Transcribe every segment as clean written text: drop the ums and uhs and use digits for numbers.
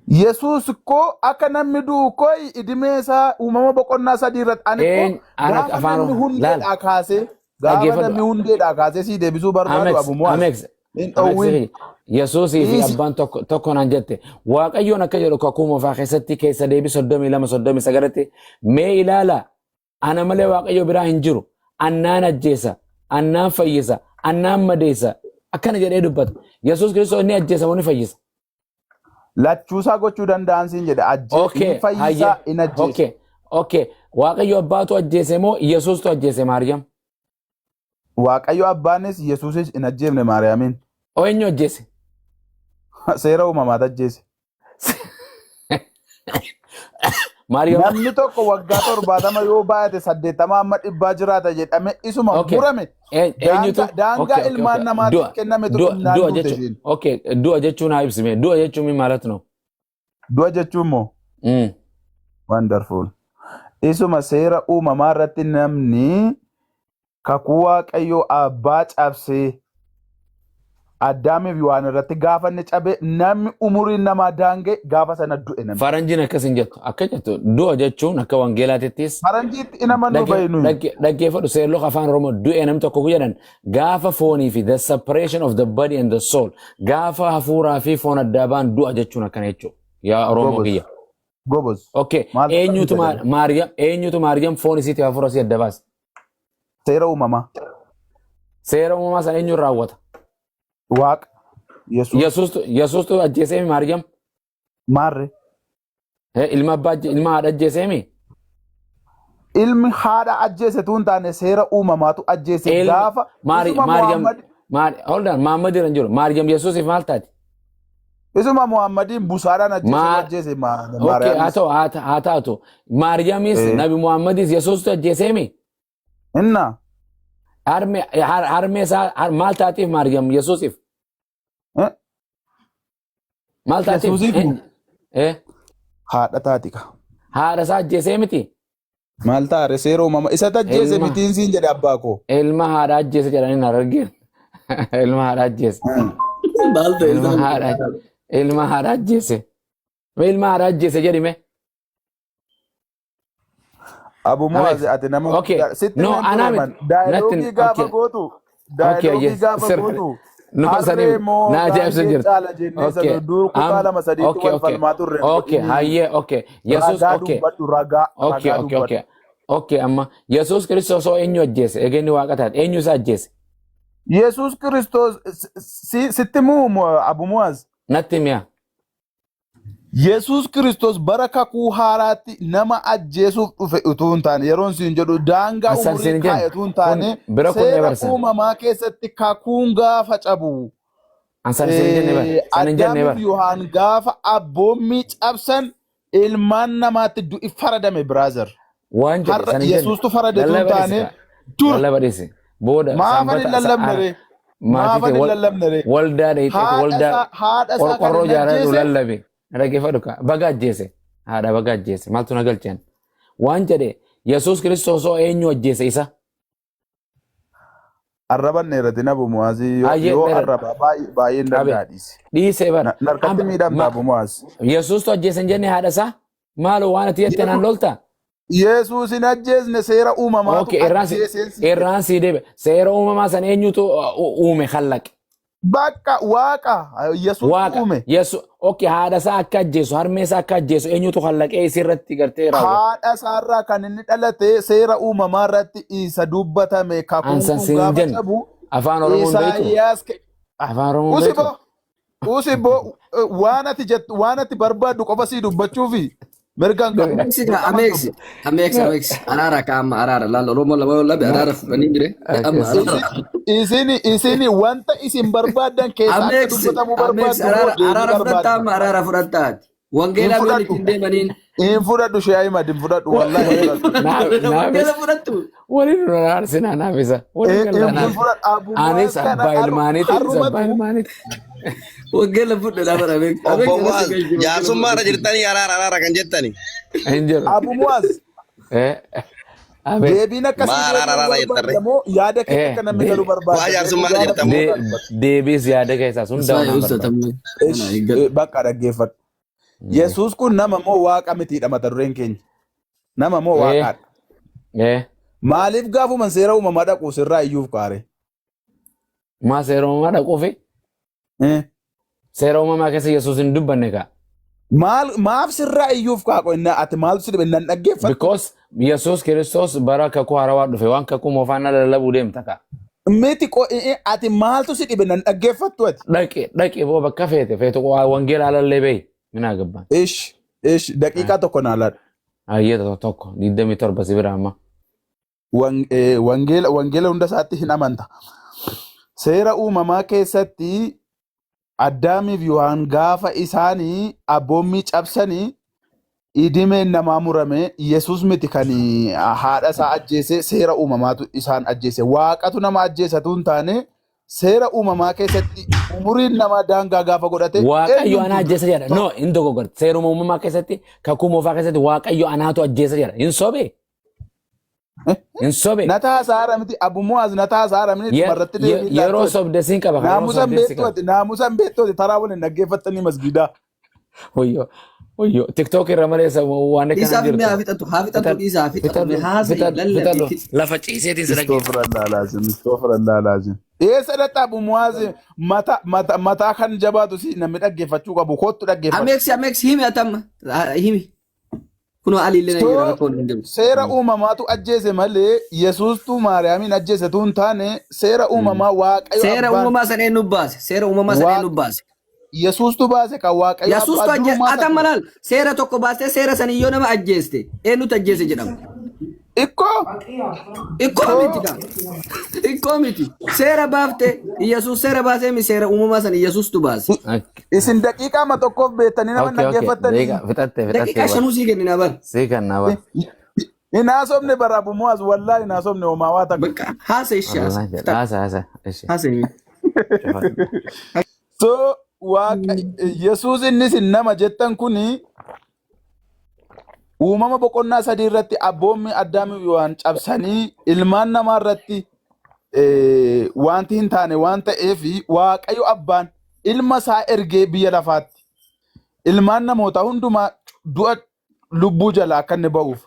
Yesuus koo akka namni du'u koo idimee isaa uumama boqonnaa 3 irratti ani koo Een ana gaafa afaan namni laal hundeedhaa kaasee gaafa dhaggeeffadhu. namni hundeedhaa kaasee sii deebisuu barbaadu Amex Abu Mu'aaz Amex hin Amex dhowwin Yesuusii fi dhiisi. abbaan tokko tokko naan jette Waaqayyoon akka jedhu kakuu moofaa keessatti keessa deebii 32 39tti mee ilaala ana malee Waaqayyo biraa hin jiru annaan ajjeesa annaan fayyisa annaan madeessa akkana jedhee dubbata Yesuus Kiristoos inni ajjeesa moo ni fayyisa. Lachuusaa gochuu danda'an siin jedhe ajje Okay, hin fayyisaa hayyee. hin ajjeesa. Okay, okay. Waaqayyo abbaatu ajjeese moo Yesuustu ajjeese Maariyaam? Waaqayyo abbaanis Yesuusis hin ajjeefne Maariyaamiin. O eenyu ajjeese? Seera uumamaatu ajjeese. Maariyaam. Namni tokko waggaa 70 yoo baay'ate 80 amma dhibbaa jiraata jedhame isuma Okay. murame Eenyutu? daangaa Okay, okay, ilmaan okay. namaatiif Du'a, kennametu du'a, dhumnaan du'a duute jechuun. isheen. Okay, du'a jechuun haa ibsime. Du'a jechuun mi maalat no? Du'a jechuun moo wonderful. Isuma seera uumamaa irratti namni kakuu Waaqayyoo abbaa cabsee Addaamiif Yohaan irratti gaafa inni cabe namni umuriin namaa daanga'e gaafa sana du'e namni. Faranjiin akkas hin jettu. Akka jettu du'a jechuun akka wangeelaatittis Faranjiitti in amannu bahi nuyi. Dhaggeeffadhu seerluka afaan Oromoo du'e namni tokko jedhan gaafa foonii fi the separation of the body and the soul gaafa hafuuraa fi foon addaa ba'an du'a jechuun akkana jechuudha. Yaa Oromoo Goboz. kiyya. Goboz. Okay. Maaltu Eenyutu qabsiisa jedhe? Maariyaam eenyutu Maariyaam foon isiitii hafuura isii adda baase? Seera uumamaa. Seera uumamaa sana eenyuun raawwata? Waaqa. Yesuus. Yesuustu ajjeeseemi Maariyaam? Maarre. Ilma abbaa ilma haadha ajjeeseemi? Ilmi haadha ajjeese tuun taane seera uumamaatu ajjeese gaafa isuma Maariyaam Muhammad Hold on, Muhammad irra hin jiru. Maariyaam Yesuusiif maal taati? Isuma Muhammadiin busaadhaan ajjeese ajjeese Okay, haa Maariyaamis. ta'u haa taatu. Maariyaamis Nabi Muhammadis Yesuustu ajjeeseemi? Inna. Harmee isaa maal taatiif Maariyaam Yesuusiif? Maal taatiif? Yesuusiif moo? Eh, Haadha taati ka. Haadha isaa ajjeesee miti? Maal taare seera uumama isa tajjeese mitiin siin jedhe abbaa koo. Ilma haadha ajjeese jedhanii na argeen. Ilma haadha ajjeese. Maal ta'e Ilma isaan? haadha ilma haadha ajjeese. Mee ilma haadha ajjeese jedhi mee. Abu Muaz Amex. ati nama Okay. guddaa sitti No, nan anaa ture man miti. Natti daayilogii gaafa okay. gootu Okay, daayilogii yes. gaafa Sir. gootu No, harree sanii moo na ajaa'ibsa gaangee jirta. caala jennee Okay. sana dur kutaa Am lama sadiitti okay, wal okay. falmaa turre Okay, inni hayyee, okay. Yesus ragaa okay. dubbadhu ragaa Okay, ragaa okay, dubbadhu. okay. Okay, amma Yesus Kiristoos hoo eenyu ajjeese? Egaa inni waaqa taate eenyu isa ajjeese? Yesuus Kiristoos sitti muu Abu Muaz Natti mi'a. Yesuus Kiristoos bara kakuu haaraatti nama ajjeesuuf dhufe utuu hin taane yeroon siin jedhu daangaa Asaan umurii siin hin kaa'e jenne. utuu hin taane Kun bira kunnee seera barsan. uumamaa keessatti kakuun gaafa cabu Ansaan siin hin jenne bara. San hin jenne Addaamiif bara. Yohaan gaafa abboommii cabsan ilmaan namaatti du'i faradame brother. Waan jedhe Har'a san hin jenne. Yesuustu farade utuu hin Lallaba taane dhiisi kaa. dur Lallaba dhiisi. Booda maafan hin sanbata lallabne ree maatii maafan ta'e hin lallabne ree waldaa dheeyxeeti haadha waldaa isaa haadha isaa kan qorqorroo hin ijaaraa jiru ajjeese lallabe. Na dhaggeeffadhu kaa. Baga ajjeese. Haadha baga ajjeese. Maaltu na galcheen? Waan jedhe Yesuus Kiristoos hoo eenyu ajjeese isa? Arraban dheeratin Abu Mu'aazii yoo Hayyee yoo dheeradha. arraba baay'ee baay'een Qabe. danda'a dhiisi. Dhiisee bara. Na harkatti Amma miidhamta ma Abu Mu'aaz. Yesuustu ajjeese hin jenne haadha isaa? Maaloo waan ati jette naan lolta? Yesuus hin ajjeesne seera uumamaatu Okay, irraan si ajjeeseen si jedhe. irraan si deebe. Seera uumamaa san eenyutu uume khallaqe? Bakka waaqa Yesuustu Waaqa. uume. Yesu okay haadha isaa akka ajjeesu harmee isaa akka ajjeesu eenyutu khallaqee isii irratti gartee raawwate? Haadha isaarraa kan inni dhalate seera uumamaa irratti isa dubbatame kakuun Ansan kun siin hin gaafa jenne. cabu Afaan Oromoon beektu? Isaayyaas Afaan Oromoon beektu? Usiboo Usiboo waan ati jettu waan ati barbaaddu qofa sii dubbachuufi mirga hin qabu. Ameeksi kaa Dirqama hin ameeksi qabu. ameeksi ameeksi araara kaa amma araara laal Oromoo lama yoo labe araara fudhanii jire amma araara. Isin isin wanta isin barbaaddan keessa akka Ameeksi dubbatamu ameeksi barbaaddu immoo araara deebii araara fudhattaa barbaaddu. amma araara fudhattaati. Hin Wangeelaa miyoon fudhadhu. ittiin deemaniin. Hin fudhadhu shee Ahimad hin fudhadhu wallahi hin fudhadhu. Naafis Wangeela fudhattu. waliin nu araarsinaa naafisa. Waliin Hin gallaa hin naafisa. fudhadhu Abu Anis Muaz kana abbaa ilmaaniiti innis abbaa har'umatu ilmaaniiti. Wangeela fudhe lafa ameeksi. Obbo Ameeksi irratti Muaz galchi wangeela jaarsummaa irra fudhe. jirtanii araara araara kan jettani. Hin jiru. Abu Muaz Eh, abeet. deebiin akkasii Maa araara deebi'uu araara jettarre. barbaadda moo yaada kee Eh, akka namni galu Waa barbaadda mee jaarsummaa irra dhugaa jirtamoo. rabbi barbaadda. Deebiis yaada keessaa sun Isaa daa'uun yoo barbaada. uffatamu kana Ish eeggadhu. bakka dhaggeeffadhu. Yesuus kun nama moo waaqa mitiidha mata dureen keenya. Nama moo waaqaadha. Maaliif gaafuman seera uumamaa dhaqu sirraa iyyuuf kaare? Maa seera uumamaa dhaquufi? Seera uumamaa keessa Yesuus hin dubbanne kaa. Maal maaf sirraa iyyuuf kaaqo inni ati maaltu si dhibe nan dhaggeeffattu? Because Yesuus Kiristoos bara kakuu haarawaa dhufe waan kakuu moofaan ala lallabuu deemta kaa. Miti ati maaltu si dhibe nan dhaggeeffattu ati? Dhaqi dhaqi boo bakka feete feetu wangeela alallee beeyi minaa gabbaan. Ish ish daqiiqaa tokko naa laadhu. Hayyee tokko 27 si bira amma. Wangeela hunda isaatti hin amanta. Seera uumamaa keessatti Addaamiif Yohaan gaafa isaanii abboommii cabsanii idimeen namaa murame Yesuus miti kan haadha isaa ajjeese seera uumamaatu isaan ajjeese. Waaqatu nama ajjeesatu hin taane seera uumamaa keessatti umuriin namaa daangaa gaafa godhate Waaqayyo eenyumtuu anaa ajjeesa jedha. No, hin dogoggorte. Seeruma uumamaa keessatti kakuu moofaa keessatti Waaqayyo anaatu ajjeesa jedha. Hin sobee? Hin sobe. Na taasaara miti Abu Muaz na taasaara miti dhumarratti deebii Yeroo laattu. sobde siin qaba. Yeroo Naamusan sobde si beektu qaba. ati naamusan beektu ati taraa waliin dhaggeeffattanii masgiidaa. Wayyoo. Wayyoo. TikTok irra malee waan akkana Dhiisaaf jirtu. mee haa fixatu haa fixatu dhiisaa haa fixatu mee haasa'e Fixadhu. lallabii Fixadhu. Lafa ciiseetiin si dhaggeeffata. Astaghfirullah lazim astaghfirullah lazim. Eessa dhaqxa Abu Muaz mata mata mataa kan jabaatu si namni dhaggeeffachuu qabu kottu dhaggeeffadhu. Ameeksi ameeksi himi atamma himi. Kunoo Ali illee na jira So rakkoon hin jiru. seera uumamaatu ajjeese malee Yesuustuu Maariyaamiin ajjeese tu hin taane seera uumamaa Waaqayyo Seera abbaan uumamaa san eenyu baase? Seera uumamaa san eenyu baase? Yesuustu baase kan Waaqayyo Yesuustu abbaa ajjeese. durumaa Atan san malaal seera tokko baastee seera san yoo nama ajjeeste eenyutu ajjeese jedhama? Ikkoo Ikkoo soo miti kaa. Ikkoo miti. Seera baafte Yesuus seera baasee mi seera uumamaa san Yesuustu baase. Isin daqiiqaa tokkoof beektanii nama hin Okay, okay. dhaggeeffattanii Daqiiqa fixatte fixatte Daqiiqaa bar. shanuu sii kennina bar. Sii kannaa bar. Hin haasofne bara Abu Muaz wallaahi hin haasofne homaa waa takka. Bakka haasa ishee haasa. Wallahi jedha. Fixadhu. Haasa haasa. Ishi. Haasa himi. Cufadhu. So waaqa Yesuus inni isin nama jettan kuni Uumama boqonnaa 3 irratti abboommi Addaamiif Yohaan cabsanii ilmaan namaa irratti wanti hin taane waan ta'eef Waaqayyo abbaan ilma isaa ergee biyya lafaatti ilmaan namootaa hundumaa du'a lubbuu jalaa akka inni ba'uuf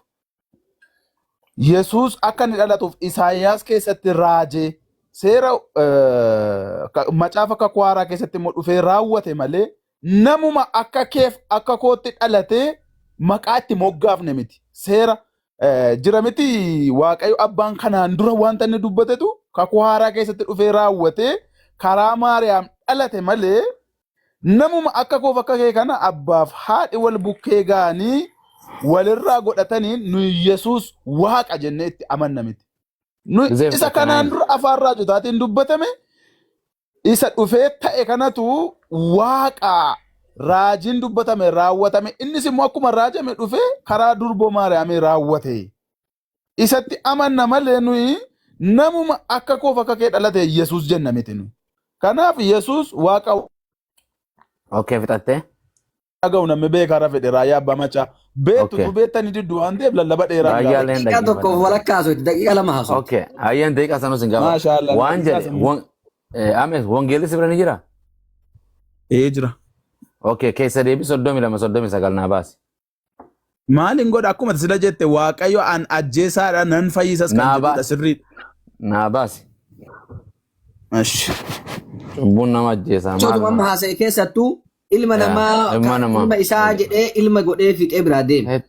Yesuus akka inni dhalatuuf Isaayyaas keessatti raajee seera macaafa kakuu haaraa keessatti immoo dhufee raawwate malee namuma akka keef akka kootti dhalatee maqaa itti moggaafne miti. Seera jira miti Waaqayyo abbaan kanaan dura wanta inni dubbatetu kakuu haaraa keessatti dhufee raawwatee karaa Maariyaam dhalate malee Namuma akka koof akka kee kana abbaaf haadhi wal bukkee ga'anii walirraa godhatanii nuyi Yesuus Waaqa jennee itti amanna miti. Nu Gizee isa fixatte kanaan naan. dura afaan raajotaatiin dubbatame isa dhufee ta'e kanatu Waaqa raajiin dubbatame raawwatame innis immoo akkuma raajame dhufee karaa durboo Maariyaamii raawwate. Isatti amanna malee nuyi namuma akka koof akka kee dhalate Yesuus jenna miti nuyi. Kanaaf Yesuus Waaqa Okay, fixattee? dhaga'u namni beekaa fedhe raayyaa abbaa macaa. Beektu tu beektanii diddu waan ta'eef lallaba dheeraan Raayyaa gaafadha. illee hin Daqiiqaa tokkoof dhaggeeffatan. walakkaa haasofti. Daqiiqaa 2 haasofti. Okay, hayyaan daqiiqaa sanuu sin gaafadha. Maashaa Allah Waan daqiiqaa jedhe, sanuu. Amees, wangeelli si bira ni jira? Ee jira. Okay, keessa deebii 32 39 naa baasi. Maalin godha akkuma sila jette Waaqayyo an ajjeesaadha nan fayyisas kan Naa jedhudha baasi. sirriidha. Naa baasi. Ashi. Cubbuun nama ajjeesaa Sootuma amma maaluma. haasa'e keessattuu ilma Yaa, namaa ilma namaa. ilma isaa jedhee ilma godhee fixee biraa deeme.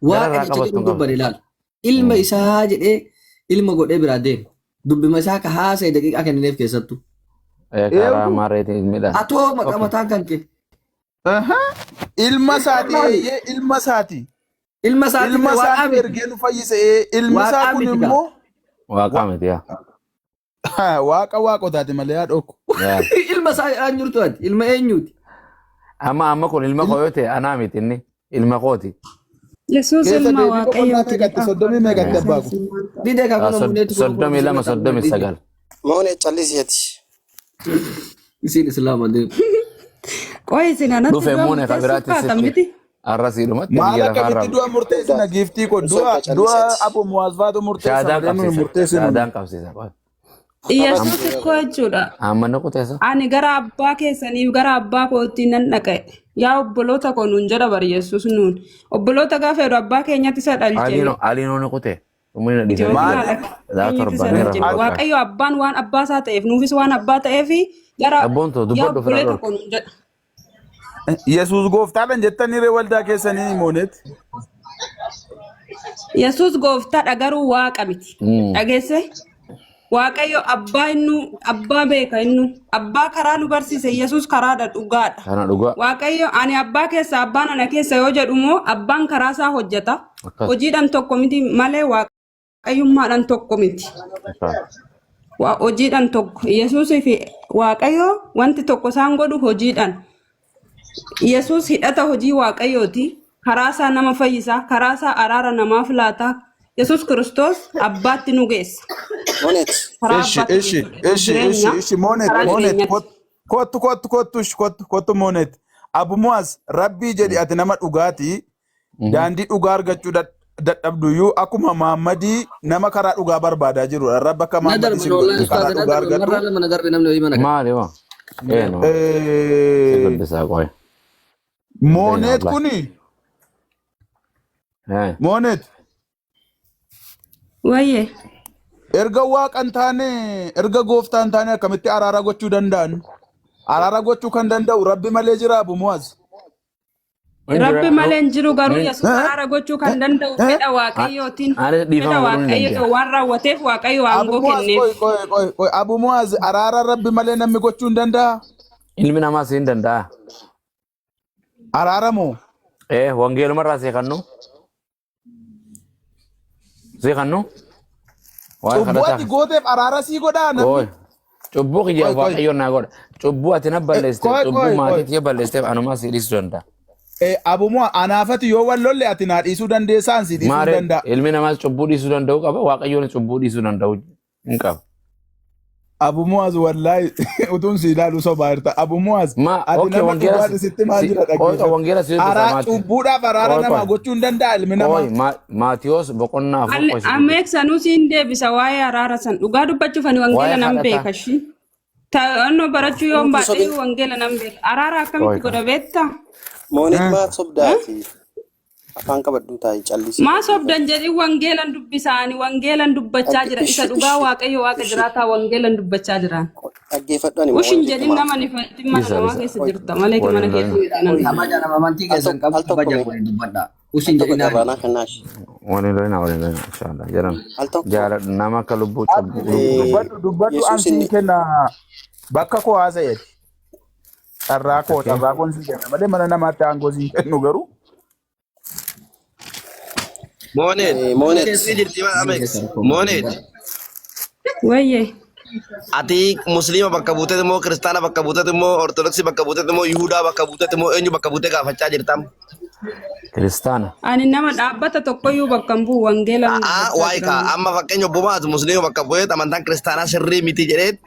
Waaqa Gararraa jecha qabattu jedhu hin qabdu. dubbate ilaala. Ilma isaa jedhee ilma godhee biraa deeme. Dubbima isaa ka haasa'e daqiiqaa kennineef keessattuu. Karaa Eewu. maarreetiin midhaan. Atoo maqaa Okay. mataan kan kee. Aha. Ilma isaati Maali? eeyyee ilma isaati. Ilma isaati Ilma waaqaa isaatu miti. ergee nu fayyise ee, ilmi isaa Waaqaa kun miti gaa. immoo Waaqaa miti yaa. Waaqa waaqotaati malee haa dhokku. Yaa. Ilma isaa jedhaan jirtu ati. Ilma eenyuuti? Amma amma kun ilma koo yoo ta'e anaa miti inni ilma kooti. Yesuus Keessa ilma deebii boqonnaa Waaqayyooti meeqatti jedha. soddomii meeqatti abbaa ko? Didee kaa kun muneetu kun 32 kun 39. Moone callisi ati. Isiin islaama deemu. Qoy isin anatti Dhufe du'a muune ka murteessuuf biraatti kaatan sitti. miti. Arra siidhumatti Maal biyya lafaarraa akkamitti du'a murteessina giiftii ko du'a Soba du'a callisi ati. abu muwaazfaatu murteessa Shaadaan malee nuyi qabsiisa. murteessinu. Shaadaan qabsiisa. Yesuus ikkoo jechuudha. Amma na quteessa. Ani gara abbaa keessaniif gara abbaa kootti nan dhaqe. Yaa obboloota koo nuun jedha bari Yesuus nuun. Obboloota gaafa jedhu abbaa keenyatti isa dhalche. Aliinoo na qute. Umriin na dhiisanii Maal? Haadha Laa keenyatti isa torban ni dhalche. rafa. Waaqayyo abbaan waan abbaa isaa ta'eef nuufis waan abbaa ta'eef gara Abboon too yaa dubbadhu ofirraa obboloota dhorki. koo nuun jedha. Yesuus gooftaadhaan jettanii ree waldaa keessanii moonet. Yesuus gooftaadha garuu waaqa miti. Dhageesse? Waaqayyo abbaa innu abbaa beeka innu abbaa karaa nu barsiise Yesuus karaadha dhugaadha. Kana dhugaa. Waaqayyo ani abbaa keessa abbaan ana keessa yoo jedhu immoo abbaan karaa isaa hojjeta. Akkas. Hojiidhaan tokko miti malee waaqayyummaadhaan tokko miti. Akkas. Hojiidhaan tokko. Yesuusii fi Waaqayyo wanti tokko isaan godhu hojiidhaan. Yesuus hidhata hojii Waaqayyooti. Karaa isaa nama fayyisa. Karaa isaa araara namaaf laata. Yesuus Kiristoos abbaatti nu geessa. Monet. Karaa Ishi abbaatti nu ishi geessa. ishi ishi Jireenya ishi moonet karaa moonet jireenyaati. kottu kottu kottu ishi kottu kottu moonet. Abu Muaz rabbii jedhi ati nama dhugaatii daandii dhugaa argachuu dadhabduyyuu akkuma Muhammadii nama karaa dhugaa barbaadaa jirudha. Rabbi akka Na Muhammadii darban sin wallahi godhu karaa ustaaza na dhugaa darban argadhu. marraa lama na darbe namni wayii mana kana. Maali hoo? Eenyu? Si dubbisaa qoy. Moonet Wallahi. kuni Eh. moonet Wayyee. erga waaqa hin taane erga gooftaa hin taane akkamitti araara gochuu danda'an? Araara gochuu kan danda'u rabbi malee jira Abu Muaz. Rabbi malee hin jiru garuu Yesuus Eh? araara gochuu kan danda'u fedha Waaqayyootiin. Anis Fedha dhiifama godhuu ni Waaqayyoo danda'a. waan raawwateef Waaqayyo Abu aangoo Muaz kenneef. qoy qoy qoy qoy Abu Muaz araara rabbi malee namni gochuu hin danda'a? Ilmi namaas hin danda'a. Araara moo? Eh, wangeelumarraa seeqannu. Seeqannu. Waa'ee Cubbuu kadhataa. ati gooteef araara sii godhaa namni? Qoy. Cubbuu kiyyaaf Qoy qoy. Waaqayyoon naa godha. Cubbuu ati na balleessite, Qoy cubbuu qoy qoy. maatii kiyya balleessiteef anumaa si dhiisuu danda'a. Abu Muaz anaafati yoo wal lolle ati naa dhiisuu dandeessaa an si dhiisuu hin Maaree danda'a. ilmi namaas cubbuu dhiisuu danda'u qaba, Waaqayyoon cubbuu dhiisuu danda'u hin qaba. Abu Muaz wallahi utuun si ilaalu sobaa jirta. Abu Muaz Ma ati okay nama wangeela dhugaadha sitti maal si jira qoy dhaggeeffadhu. wangeela si dubbisa Araa Maati. cubbuudhaaf araara Qoy namaa qoy gochuu hin danda'a ilmi qoy namaa. Maatiyos boqonnaa 4 qoy si dubbisa. Ameek sanuu siin deebisa waa'ee araara san. Dhugaa dubbachuuf ani wangeela Waa'ee nan kadhataa. beeka shi. Ta'annoo barachuu yoon Miti baadhe sobin. wangeela nan beeka. Araara Qoy akkamitti qoy. godha beektaa? Moonet maaf sobdaati? Afaan qabadhuu taa'i callisii Maa dhaggeeffadhu. sobdan jedhin wangeelan dubbisaa ani wangeelan dubbachaa jira. Isa Ishi dhugaa ishi Waaqayyo Waaqa ishi jiraataa wangeelan dubbachaa jiraan. dhaggeeffadhu ani immoo Ushin waan sitti jedhin himaa. nama nifatin mana Isa namaa isa. keessa Qoy jirta malee Waliin mana lolina. keessa miti nan. qoy Kabaja nama amantii al keessan tokko qabu al tokko kabaja mee waliin dubbadha. al Ushin tokko jedhinaa. carraanaa kennaash Waliin lolina waliin lolina inshallah. Jedhan al tokko jaaladhu nama akka lubbuu Abdi cubbuu lubbuu dubbadhu dubbadhu an Yesuus sii inni kenna bakka koo haasa'eeti. Carraa koo Fakkii. carraa koon sii kenna malee mana namaatti aangoo sii kennu garuu. Moonet, Moonet ni jirti maa Mana Amex. keessa rakkoo Moonet, dubbadha. Wayyee. ati musliima bakka buuteet immoo kiristaana bakka buuteet immoo ortodoksii bakka buuteet immoo yihudaa bakka buuteet immoo eenyu bakka buutee gaafachaa jirtam? Kiristaana. Ani nama dhaabbata tokkoyyuu bakka hin bu'u wangeelan A'aa dubbachaa waa'ee jira. kaa amma fakkeenya obbo Maaz musliima bakka bu'eet amantaan kiristaanaa sirrii miti jedheet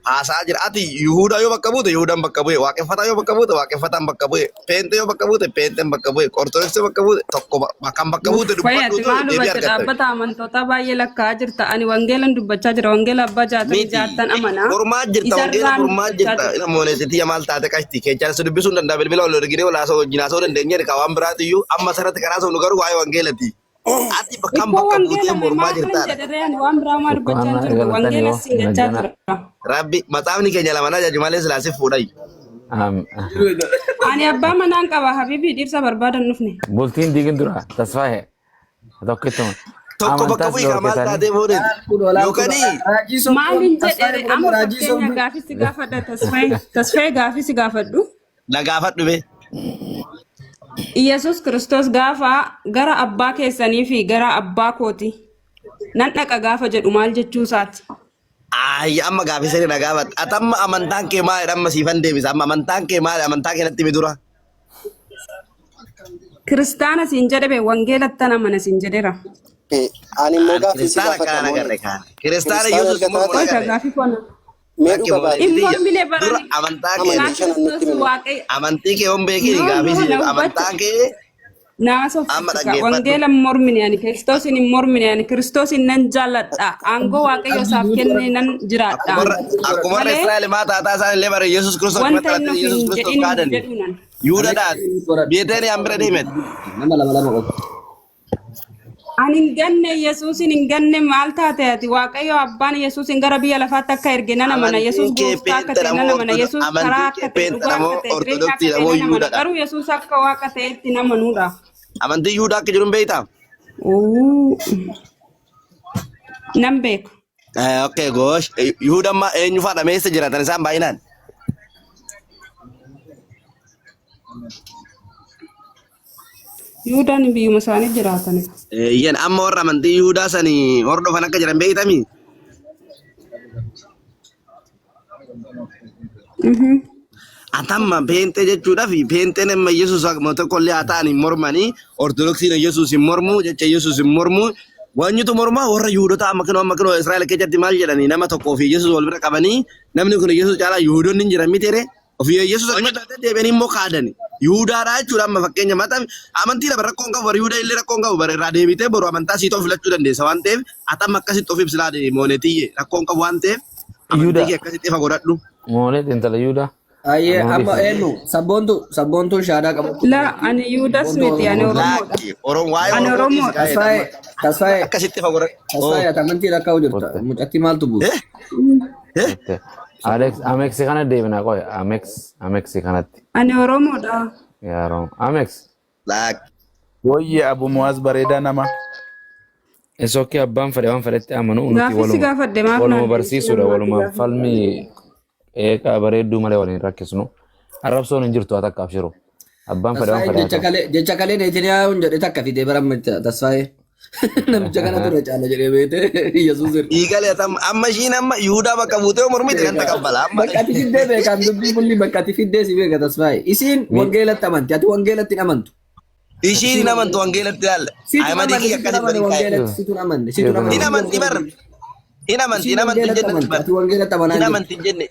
haasa'aa jira. Ati Yihudaa yoo bakka buute Yihudaan bakka bu'e, waaqeffataa yoo bakka buute waaqeffataan bakka bu'e, peentee yoo bakka buute peenteen bakka bu'e, ortodoksii yoo bakka buute tokko kan bakka buute Wayii ati dubbadhu too maal deebii hubatte argatta. dhaabbata amantootaa baay'ee lakkaa'aa jirta. Ani wangeelan dubbachaa jira. Wangeela abbaa jaatamii Miti jaattan amanaa. mormaa jirta wangeela Isarraan mormaa dubbachaa jirta jira. ina mooneessiti maal taate qashti keechaan si dubbisuu hin danda'a bilbila ol erginee ol haasa'uu wajjin haasa'uu dandeenya erga waan biraati iyyuu amma asirratti karaa haasofnu garuu waa'ee wangeelati. Ati bakka Ikkoo bakka buutee wangeela mee mormaa maal jirtaadha. jedhe ani waan biraa maa Tokko dubbachaa hin amma jiru. eegalatanii Wangeela hoo siin jechaa najjana. jira. Rabbi matsaafni keenya lama ajaju malee silaasif fuudhayi. Ani abbaa manaan qaba. Habibi dhirsa barbaadan dhufne. Bultiin diigin dura tasfaahe tokkittuma Tokko bakka amantaas bu'i kaa maal dhorkitanii taatee boodeet Kun olaantuu yookaan raajii sobduun Maalin tasfaayee jedhe fudhadha amma raajii fakkeenya sobduun. gaafii si gaafadha tasfaayee tasfaayee gaafii si gaafadhu. na gaafadhu mee. Iyyasuus Kiristoos gaafa gara abbaa keessanii fi gara abbaa kooti nan dhaqa gaafa jedhu maal jechuu isaati? Ayyi amma gaafii sirrii na gaafatte. Ati amma amantaan kee maalidha amma siifan deebisa. Amma amantaan kee maali amantaa kee natti himi dura. Kiristaana siin jedhe bee wangeelattan amana siin jedheera. Ani immoo Ani gaaffii si kiristaana gaafadha akkanaan agarre Moonet. kaan. Kiristaana Kiristaana Yesuus erga immoo taate mun Qoita agarre. gaafii koona. mee Lakki dhuga baate Hin moonetti tiyya. mormine Dura barani. amantaa kee amantii Maqaa shanan nutti Kiristoos himi. waaqayyo. amantii kee hon beekin No gaafii no si na jedhu hubadhu. amantaan kee Amma Naasofsiisa. dhaggeeffadhu. Wangeela hin mormine ani Kiristoosin hin mormine ani Kiristoosin nan jaalladha. Aangoo Waaqayyo isaaf kenne nan jiraadha. Akkuma warra akkuma warra Malee Israa'el maa taataa isaan illee bara Yesuus Kiristoos wanta dhufatti inni dhalatanii ofiin Yesuus Kiristoos jedhin hin kaadani. jedhu nan. Yihuudaadhaan Beeteeniyaan bira deemen. Nama lama lama qofa. Ani hin ganne Yesuusin hin ganne maal taate ati Waaqayyo abbaan Yesuusin gara biyya lafaatti akka erge nan amana. Amantiin Yesuus kee gooftaa akka peenxedha ta'e nan moo amana. ortodo Yesuus karaa amantiin kee akka ta'e dhugaa peenxedha moo akka ta'e jireenya akka ortodoksiidha ta'e moo nan amana. Yihuudaadha? Garuu Yesuus akka waaqa ta'etti hin amanuudha. Amantiin Yihuudaa akka jiru hin beektaa? Uu. Nan beeka. Okay goosh. Yihuudaan maa eenyu faadha meessa jiraatan isaan baay'inaan? Yihuudaan biyyuma isaanii jiraatanidha. Iyyan amma warra amantii Yihuudaa sanii hordofan akka jiran beektamii? Atamma peenxee jechuudhaaf peenxeen amma Yesuus akkuma tokko illee haa ta'an hin mormanii Ortodoksiin Yesuus hin mormu jecha Yesuus hin mormu wanyutu mormaa warra Yihuudota amma kinoo Israa'el keessatti maal jedhanii nama tokkoo fi Yesuus wal bira qabanii namni kun Yesuus caalaa Yihuudonni hin jiran miti ree ofii Yesuus akkuma taatee deebi'anii immoo kaadani Yihuudaadha jechuudha amma fakkeenya mata amantii laba rakkoo hin qabu bara Yihuudaa illee rakkoo hin qabu bara irraa deebitee boru amantaa siitoo filachuu dandeessa waan ta'eef atamma akkasitti of ibsilaa mooneetiyye rakkoo hin qabu waan ta'eef amantii Yihudaa. kee akkasitti ifa godhadhu. Mooneet intala Yihudaa. Ayyee Amma amma dhiisi. eenyu sabboontu sabboontuun shaadaa qabachuu La ani Yihudas Sabboontuu miti ani Oromoo. Oromoodha. Laakki Oromoo waa'ee Ani Oromoo dhiisi Oromoodha. gaa'eedha Tasfaayee amma Tasfaayee akkasitti ifa godhadhu. Oh. Tasfaayee ati amantii rakkaa'u jirta Kotte. mucattii maaltu buuse. Eh? Eh? Kotte. Alex Amex kana deebina qoy Amex Amex kanatti. Ani Oromoodha. Yaa Oromoo. Amex. Laakki. Woyye Abu Muwaaz bareedaa nama. It's okay abbaan fedhe waan fedhetti amanu nuti Gaaffii si waluma gaafadhe maaf waluma naan deebisee barsiisuudha ammaati waluma gaafii. falmii eeqaa bareedduu malee waliin rakkisnu. Arrabsoon hin jirtu haa takka abshiru. Abbaan fedhe waan Tasfaayee fedhe haa jecha ta'u. kalee jecha kalee Netanyahuun jedhe takka fidee bara amma Tasfaayee namicha kana ture caala jedhee beekte Yesuus irra. Dhiigale amma ishiin amma Yihudaa bakka buutee mormite kan taqabbala amma. Bakka ati fiddee beekan dubbii kulli bakka ati fiddee si beeka Tasfaayee. Isiin wangeelatti amanti ati wangeelatti hin amantu. Ishiin hin amantu wangeelatti ilaalla. Situn Ahimadii amanne kiyya situn akkasitti amanne waliin kaa'e. wangeelatti situn amanne situn amanne Hin isiin amanti bar. wangeelatti Hin amanti isiin hin amanti hin wangeelatti jenne amanti bar. ati wangeelatti amanaa Hin hin jirtu. amanti hin jenne.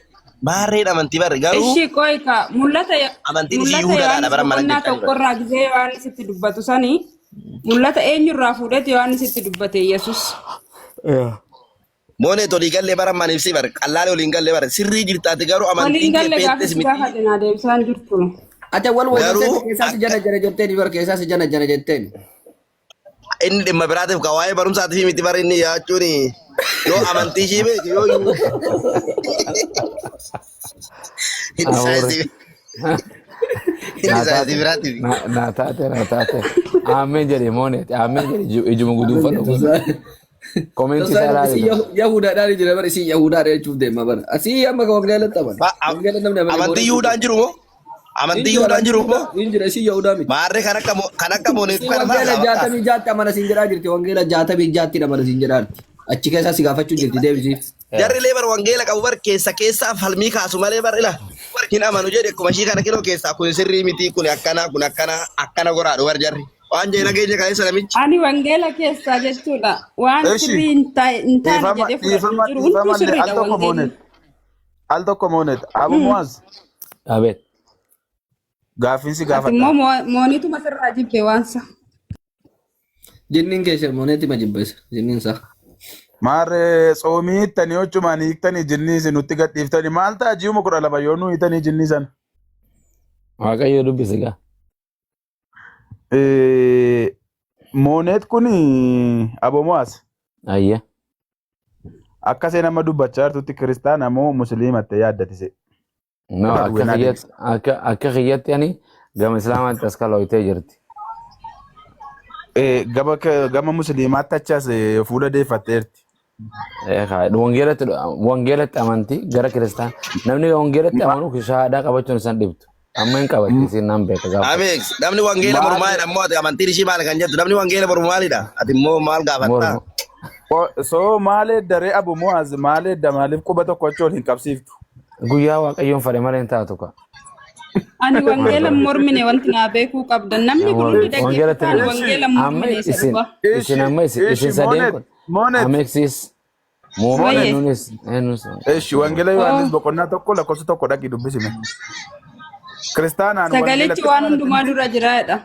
Maarree hin amanti bar garuu Ishii qoyka mul'ata amantiin ishii mul'ata Yihudaadha Yohaannis bara mana boqonnaa jechaa jiran. tokkorraa gisee Yohaannis itti dubbatu sanii mul'ata eenyurraa fuudheeti Yohaannis itti dubbate Yesus. Moonee tolii gallee bara man ibsi bar qallaalee waliin gallee bara sirrii jirtaati garuu Waliin amantiin kee galle peenxees gaaffii si miti. gaafadhe naa deebisaan jirtu. Ati wal wal Garuu jettee keessaa si akka jana jana jetteen bar keessaa si jana jana jetteen. inni dhimma biraatiif ka waa'ee barumsaatiif miti bara inni yaachuun yoo amantii ishii beeke yoo inni Abuurri. saayinsii inni Naa saayinsii taate biraatiif. naa taate naa taate. Aammeen jedhe mooneeti aammeen jedhe ijuma guduunfadhu kun. Koomeentii isaa Tasfaayee ilaali. isin Yahudaadhaan jira bara isin Yahudaadha jechuuf deema bara. Asii amma ka wangeelatti amana. Wangeela namni amane Amantii mooneetti Yihuudaan jiru moo? Amantii Hin jira Yihuudaan amantii jiru moo? Yihudaa hin jira isin Yahudaa miti. Maarree kan akka kan akka mooneef Isin kana wangeela fa'a bakka. 66tti amana siin jedhaa jirti. Wangeela 66tti amana siin jedhaa jirti. Achi keessaa si gaafachuu jirti deebisiif. Jarri illee bar wangeela qabu bar keessa keessaa falmii kaasu malee bar ila hin amanu jedhe akkuma ishii kana kinoo keessaa kun sirrii miti kun akkana kun akkana akkana goraadhu bar jarri. Waan jee nageenya kaleessa namichi. Ani wangeela keessaa jechuudha. Waan Eshi sirrii hin taane dhiifama jedhee fudhadhu hin dhiifama jiru. Hunduu dhiifama illee al sirriidha tokko wangeelli. moonet al tokko moonet Abu Muwaaz Abeet. gaaffiin si Ati gaafadha. immoo mooniituma sirraa jibbe waansa. Jinniin keessa mooneetti ma jibbeessa. Jinniin isaa. Maarree tsoomii hiiktanii hochumaan hiiktanii jinnii isin nutti gadhiiftanii maal ta'a ji'uma 12 yoo nu hiitanii jinnii sana. Waaqayyo dubbisi gaa. Mooneet kun Abu Muwaaz Ayya. akka isheen amma dubbachaa jirtutti kiristaana moo musliimatte yaaddatise? No, Akka akka duwwinaa kiyyatti deebisa. akka kiyyatti ani gama islaamaatti as kalooytee jirti. Gama gama musliimaatti achas fuula deeffatteerti. Wangeelatti wangeelatti amantii gara kiristaan namni wangeelatti amanu shahaadaa qabachuun isaan dhibtu. Amma hin qabatti isin nan beeka gaafa. Abeeks namni wangeela boru maalidha immoo ati amantiin ishii maali kan jettu namni wangeela boru maalidha ati immoo maal gaafatta? Mormu. So maal edda ree Abu Mu'aaz maal edda maaliif quba tokko achi ol hin qabsiiftu? Guyyaa waaqayyoon fedhe malee hin taatu ka. Ani wangeela hin mormine wanti naa beekuu qabdan. Namni kun hundi Wangeelatti dhaggeeffataan hin wangeela hin amma mormine isa isin dhugaa. isin amma isin Ishi isin sadeen moonet kun moonet Ameksis moonet Wayye. eenyunis eenyunis Ishi wangeela Yohaannis Oo. boqonnaa 1 lakkoofsa 1 dhaqii dubbisime. Kiristaanaan Sagalichi wangeelatti waan hundumaa dura jiraadha.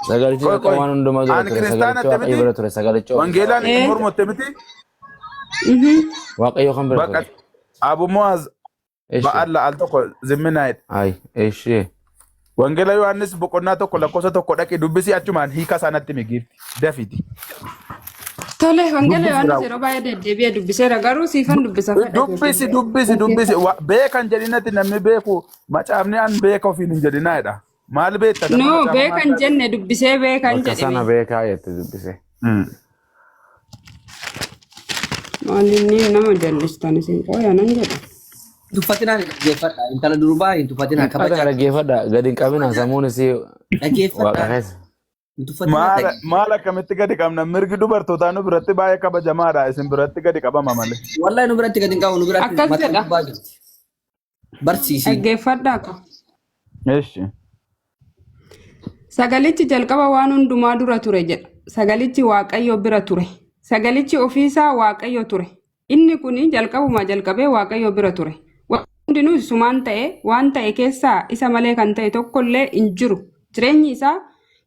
Sagalichi Qoy jalqaba qoy. waan hundumaa dura Ani ture. kiristaana Sagalichi Waaqayyo miti. bira ture. Sagalichi ofiisaa Wangeelaan Waaqayyo hin Ee. mormotte miti. Mhm. Waaqayyo kan bira Bakka ture. Abu Muaz Eshi. ba'alla al tokko zimminaayidha. Ay, eshi. Wangeela Yohaannis boqonnaa 1 lakkoofsa 1 dhaqi dubbisi achumaan hiika isaa natti himi giifti. Dafiti. Tole, Wangeela Dubbisi Yohaannis raawwa. yeroo baay'ee deddeebi'ee dubbiseera garuu siifan dubbisa fedha Dubbisi keetiin. dubbisi dubbisi Beekan jedhinatti namni beeku macaafni an beeka ofiin hin jedhinaadha. Maal beekta nama No, macaafa maal beekan taate? jenne dubbisee beekan Bakka jedhe sana mee. beekaa jette dubbise. Maal inni nama jallistan isin qooya nan jedha. Tuffatinaa ni dhaggeeffadha. Intala durbaa hin tuffatinaa Akka kabajaa. dhaggeeffadha gadi hin qabina sammuun isii waaqa Dhaggeeffadha. keessa. Hin tuffatinaa Maal dhaggeeffadha. maal akkamitti gadi qabna mirgi dubartootaa nu biratti baay'ee kabajamaadha isin biratti gadi qabama malee. Wallahi nu biratti gadi hin qabu nu biratti Akkas mataa jedha. gubbaa jirti. Barsiisi. Dhaggeeffadhaa ka. Eshi. Sagalichi jalqaba waan hundumaa dura ture jedha. Sagalichi Waaqayyo bira ture. Sagalichi ofiisaa Waaqayyo ture. Inni kun jalqabumaa jalqabee Waaqayyo bira ture. Wanti hundinuu isumaan ta'e, waan ta'e keessaa isa malee kan ta'e tokkollee hin jiru. Jireenyi isaa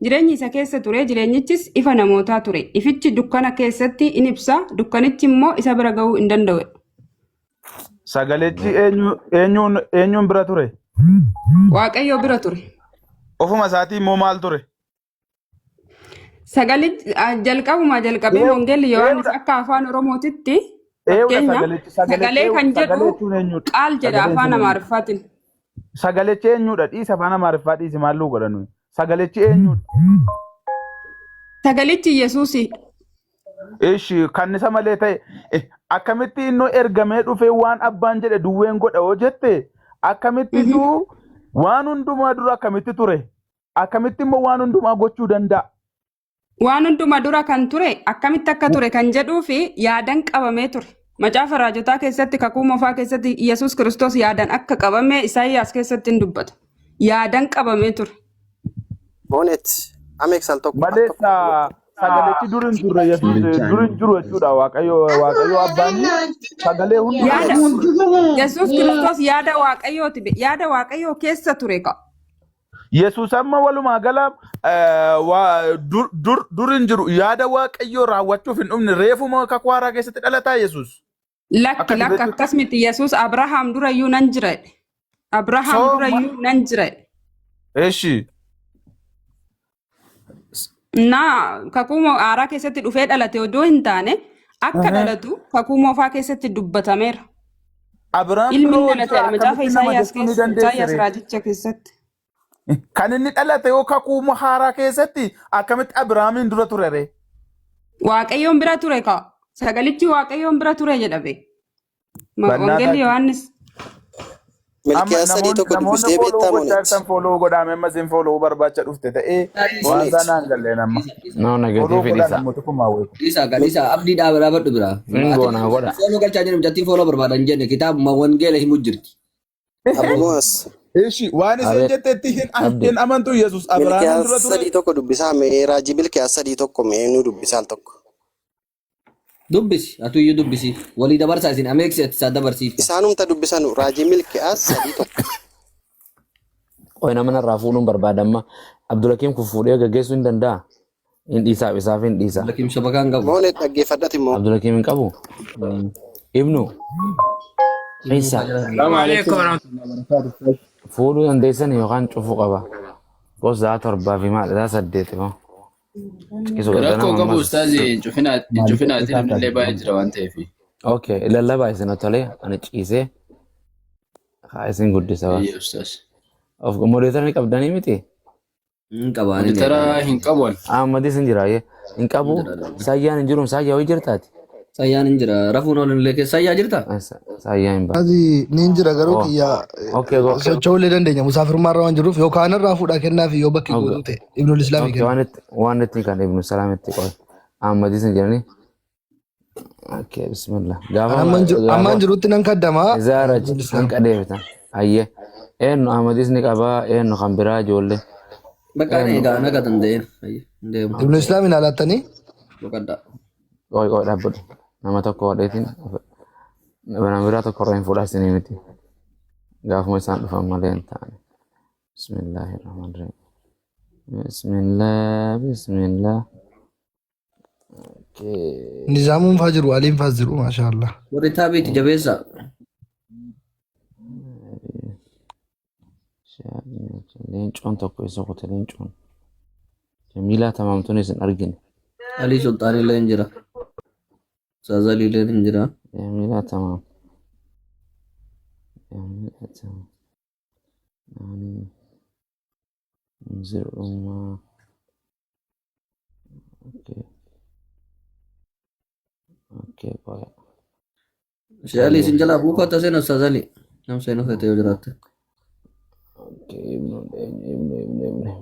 jireenyi isa keessa ture, jireenyichis ifa namootaa ture. Ifichi dukkana keessatti in ibsa, dukkanichi immoo isa bira ga'uu hin danda'u. Sagalichi eenyu eenyuun eenyuun bira ture? Waaqayyo bira ture. Ofuma isaatii immoo maal ture? Sagalichi jalqabumaa jalqabee Eew- Wangeelli Yohaannis Eewudha akka afaan Oromootitti eewudha fakkeenya sagalichi sagalichi sagalee eew kan sagalee jedhu jechuun eenyudha? qaal jedha Sagaleen afaan sun eenyudha? Amaariffaatiin. Sagalichi eenyudha? Dhiisi afaan Amaariffaa dhiisi maalluu godha nuyi. Sagalichi eenyudha? Sagalichi Yesuusi. Ishi kan isa malee ta'e akkamitti innoo ergamee dhufee waan abbaan jedhe duwween godha yoo jette akkamittitu waan hundumaa dura akkamitti ture? Akkamitti immoo waan hundumaa gochuu danda'a? Waan hunduma dura kan ture akkamitti akka ture kan jedhuu fi yaadan qabamee ture. Macaafa raajotaa keessatti kakuu moofaa keessatti Yesuus Kiristoos yaadan akka qabame Isaayyaas keessatti hin dubbata. Yaadan qabamee ture. Moonet Amex al tokko al Malee tokko sagalichi dur hin turre Yesuus dur hin jiru jechuudha. Waaqayyo Waaqayyo abbaan sagalee hundumaa Yaada dur ture. Yesuus Kiristoos yaada Waaqayyooti. Yaada Waaqayyoo keessa ture ka. Yesuus amma walumaa gala dur dur dur hin jiru yaada Waaqayyoo raawwachuuf hin dhumne reefuma kakuu haaraa keessatti dhalataa Yesuus. Lakki Akka ati lakki beektutti. akkas miti Yesuus Abrahaam durayyuu nan jira jedhe. Abrahaam So ma durayyuu nan jira jedhe. eshi Naa kakuu haaraa keessatti dhufee dhalate odoo hin taane akka dhalatu kakuu moofaa keessatti dubbatameera. Abrahaam Ilmi dura inni hoo dhalate jira macaafa akkamitti nama Isaayyaas jechuu ni keessa dandeessi Isaayyaas ree? raajicha keessatti. Kan inni dhalate yoo kakuu haaraa keessatti akkamitti Abrahaamiin dura ture ree? Waaqayyoon bira ture kaa. Sagalichi Waaqayyoon bira ture jedhame. Bannaa Wangeelli taate. Yohaannis. Amma Milkiyaas sadii namoonni tokko namoonni dubbistee fooloo beektaa gochaa Moonet? jirtan fooloo godhaame amma isin fooloo barbaacha dhufte ta'ee waan Moonet. isaa naan galleen amma. No Fooloo negative godhaa dhiisa. namoota kun maawweeku. Dhiisaa gaa dhiisaa abdii dhaaba dhaabadhu biraa. Hin Ati goona godha. fooloo galchaa jiru mucattiin fooloo barbaadan jenne kitaabuma wangeela himu jirti. Abu Mo'as. Ishi waan isin Abeet jettetti hin abdi. hin amantu Yesuus Abrahaamiin Milkiyaas dura ture. sadii tokko dubbisaa mee raajii Milkiyaas sadii tokko mee nu dubbisaa al tokko. Dubbisi atu iyyuu dubbisi walii dabarsaa isin ameeksi ati isaa dabarsiifta. Isaanumta dubbisanu raajii Milkiyaas sadii tokko. Qoy nama narraa fuudhuun barbaada amma. Abdulakiim kun fuudhee gaggeessuu hin danda'a. Hin dhiisaaf isaaf hin dhiisa. Lakiim shabakaan qabu. Moonet dhaggeeffadhati immoo. Abdulakiim hin qabu. Ibnu Isa Assalamu alaikum warahmatullahi wabarakatuh. fuudhuu dandeessan yookaan cufuu qaba. Gosa sa'a torbaa fi maal sa'a saddeeti moo. Ciisu Rakkoo ganama qabu ammas. ustaazi hin cufinaati namni illee baay'ee jira waan ta'eef. Okay lallabaa isin tolee ani ciisee haa isin guddisa bas. Eeyyee ustaaz. Of moderator ni qabdanii miti? Hin qabaan inni Moderator hin qabu ani. Ahmadis hin jira hin qabu. Sayyaan hin jiru sayyaa wayii jirtaati? Sayyaan hin jira rafuun oolu illee keessa sayyaa jirta? Sayyaan hin ba'a. Ati niin jira garuu Oh kiyya okay go. socho'uu illee dandeenya. Musaafirummaa irra waan jiruuf yookaan irraa fuudhaa kennaa fi yoo bakki Okay. guutuu ta'e Ibnul Islaamii Okay kenna. waan itti waan itti kan Ibnu Salaam itti qoy. Ahmadis hin jirani. Okay bismillah. Gaafa An amman jiru gaafa amman jirutti nan kaddamaa Izaara Ibnul Islaam. hanqa deebitan. Ayyee. Eenyu Ahmadis ni qabaa eenyu kan biraa ijoollee. Bakka ani Eenyu egaa naga danda'een. Hin deemu. Ibnul Islaamiin alaattanii Boqadhaa. qoy qoy dhaabbadhu. Nama tokko hodheetiin nama biraa tokko irraa hin fuudhaa isinii miti. Gaafuma isaan dhufan malee hin taane. Bismillahirrahmanirrahim. Bismillah, bismillah. Okay. Nizaamuun faa jiru, Aliin faas jiru, maashaallah. Warri taabiiti jabeessa. Leencoon tokko isa kute leencoon. Jamiilaa tamaamtuun isin argine. Alii Sulxaan illee hin jira. Saazalii illee hin jira. Jamiilaa tamaam. Jamiilaa tamaam. Naani. Munzir Uumaa. Okay. Okay, qoya. Shee Alii isin jalaa buukaa seena Saazalii. Nam seenuu feete yoo jiraatte. Okay, ibnu ibnu ibnu ibnu.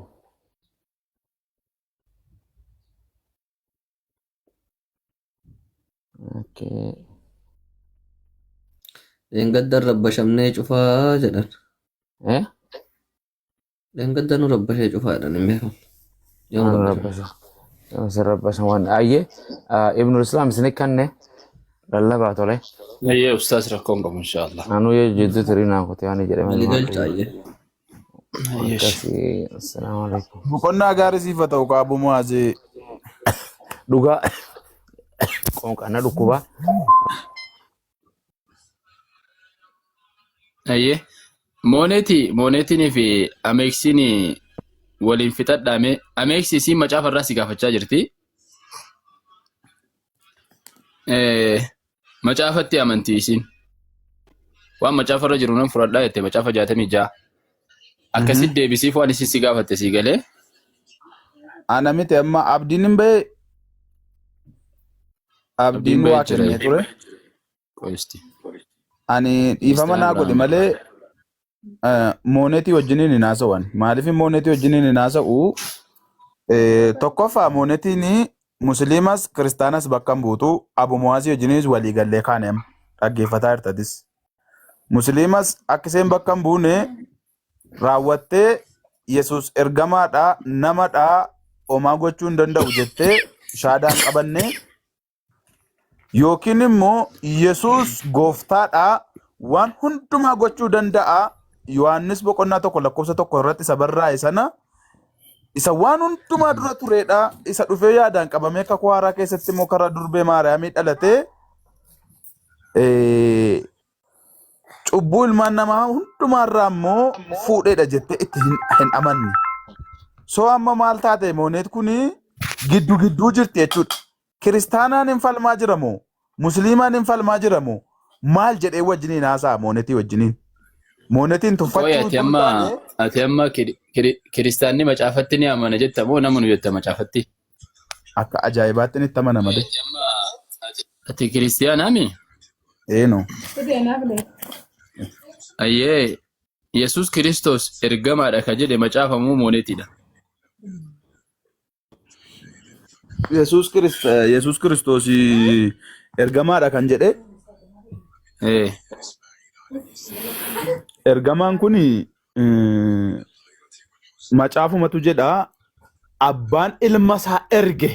Okay. Dheengadda rabbashamnee cufaa jedhan. Eh? Dheengadda nu rabbashee cufaa jedhan hin beekamu. Yoom Waan rabbashan? rabbasha. Isin rabbasha waan ayyee Ibnul Islaam isin kanne lallabaa tole. Ayyee ustaas rakkoon qabu inshaallah. Anuu yoo jidduu turii naa kute waan jedhame. Walii galcha ayyee. Ayyee. Akkasii assalaamu alaikum. Boqonnaa gaarii siif haa ta'u qaabuu Mu'aazee. Dhugaa qoonqana dhukkubaa. Ayyee. Mooneeti mooneetinii fi ameeksiin waliin fixadhaame. Ameeksi isiin macaafa irraa si gaafachaa jirti. Macaafatti amantii isiin. Waan macaafa irra jiru nan fudhadhaa jette macaafa 66. Akkasitti deebisiif waan isin si gaafatte sii galee. Ana miti amma abdiin hin bahe Abdiin abdiin bahee waa jira. kennee ture. Qoisti. Ani dhiifama Mr. naa godhe Abrahaam. malee moonetii wajjiniin hin haasa'an. Maaliif moonetii wajjiniin hin haasa'u? Tokkoffaa moonetiin musliimas kiristaanas bakka hin buutu. Abu Muwaazii wajjiniis walii gallee kaane amma dhaggeeffataa jirtatis. Musliimas akka isheen bakka hin buune raawwattee Yesuus ergamaadha namadha homaa gochuu hin danda'u jettee shaadaan qabanne yookiin immoo Yesuus gooftaadha waan hundumaa gochuu danda'a Yohaannis boqonnaa 1 lakkoofsa 1 irratti isa barraa'e sana isa waan hundumaa dura turedha isa dhufee yaadaan qabamee kakuu haaraa keessatti immoo karaa durbee Maariyaamii dhalatee cubbuu ilmaan namaa hundumaarraa immoo fuudheedha jettee itti hin amanne. So amma maal taate mooneet kuni giddu gidduu jirti jechuudha. Kiristaanaan hin falmaa jira moo? Musliimaan hin falmaa jira moo? Maal jedhee wajjiniin haasa'a moonetii wajjiniin? Moonetiin Qoy tuffachuu ati utuu hin amma taane ati amma kiristaanni macaafatti ni amana jetta moo namanu jetta macaafatti? Akka ajaa'ibaatti itti amana malee. Ati kiristiyaanaami? Eeno. Ayyee Yesuus Kiristoos ergamaadha ka jedhe macaafa moo mooneetiidha? Yesuus Kiristoos ergamaadha kan jedhe ergamaan kun macaafumatu jedha abbaan ilma isaa erge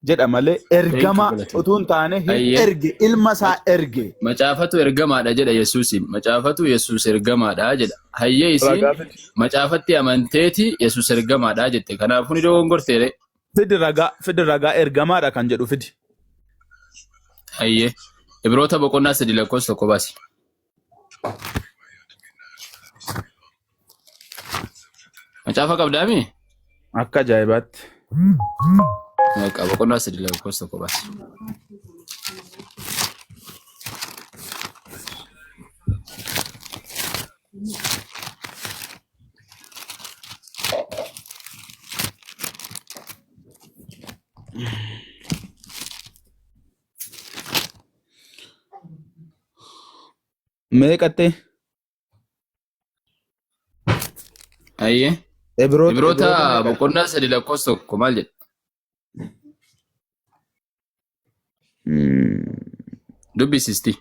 jedha malee Thank you ergama galatoomi. utuu hin taane hin Ayyee erge ilma isaa erge. Macaafatu ergamaadha jedha Yesuusiin. Macaafatu Yesuus ergamaadha jedha. Hayyee isiin Ragaa fidi. macaafatti amanteeti Yesuus ergamaadha jette. Kanaafuu ni dogongorteere. Fidi ragaa fidi ragaa ergamaadha kan jedhu fidi. Hayyee. Ibroota boqonnaa 3 lakkoofsa 1 baasi. Macaafa qabdaami? Akka ajaa'ibaatti. Waaqa boqonnaa 3 lakkoofsa 1 baasi. Meeqatte? Ayyee. Ibroota Ibroota Ibroota meeqa? boqonnaa 3 lakkoofsa 1 maal jedha? Dubbisisti.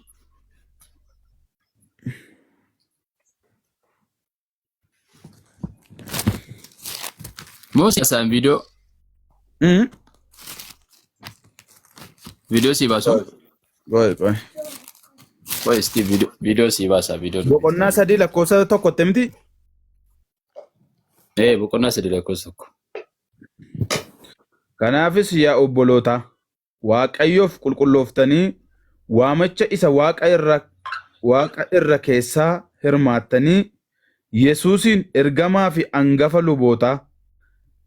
Moo siyaasaan viidiyoo viidiyoo sii baasu? Qoy qoy. Qoy isti viidiyoo sii baasa viidiyoo Boqonnaa dubbifte. 3 lakkoofsa 1tti miti? Ee boqonnaa 3 lakkoofsa 1. Kanaafis yaa obbolootaa, Waaqayyoof qulqullooftanii waamicha isa waaqa irra keessaa hirmaattanii Yesuusiin ergamaa fi angafa lubootaa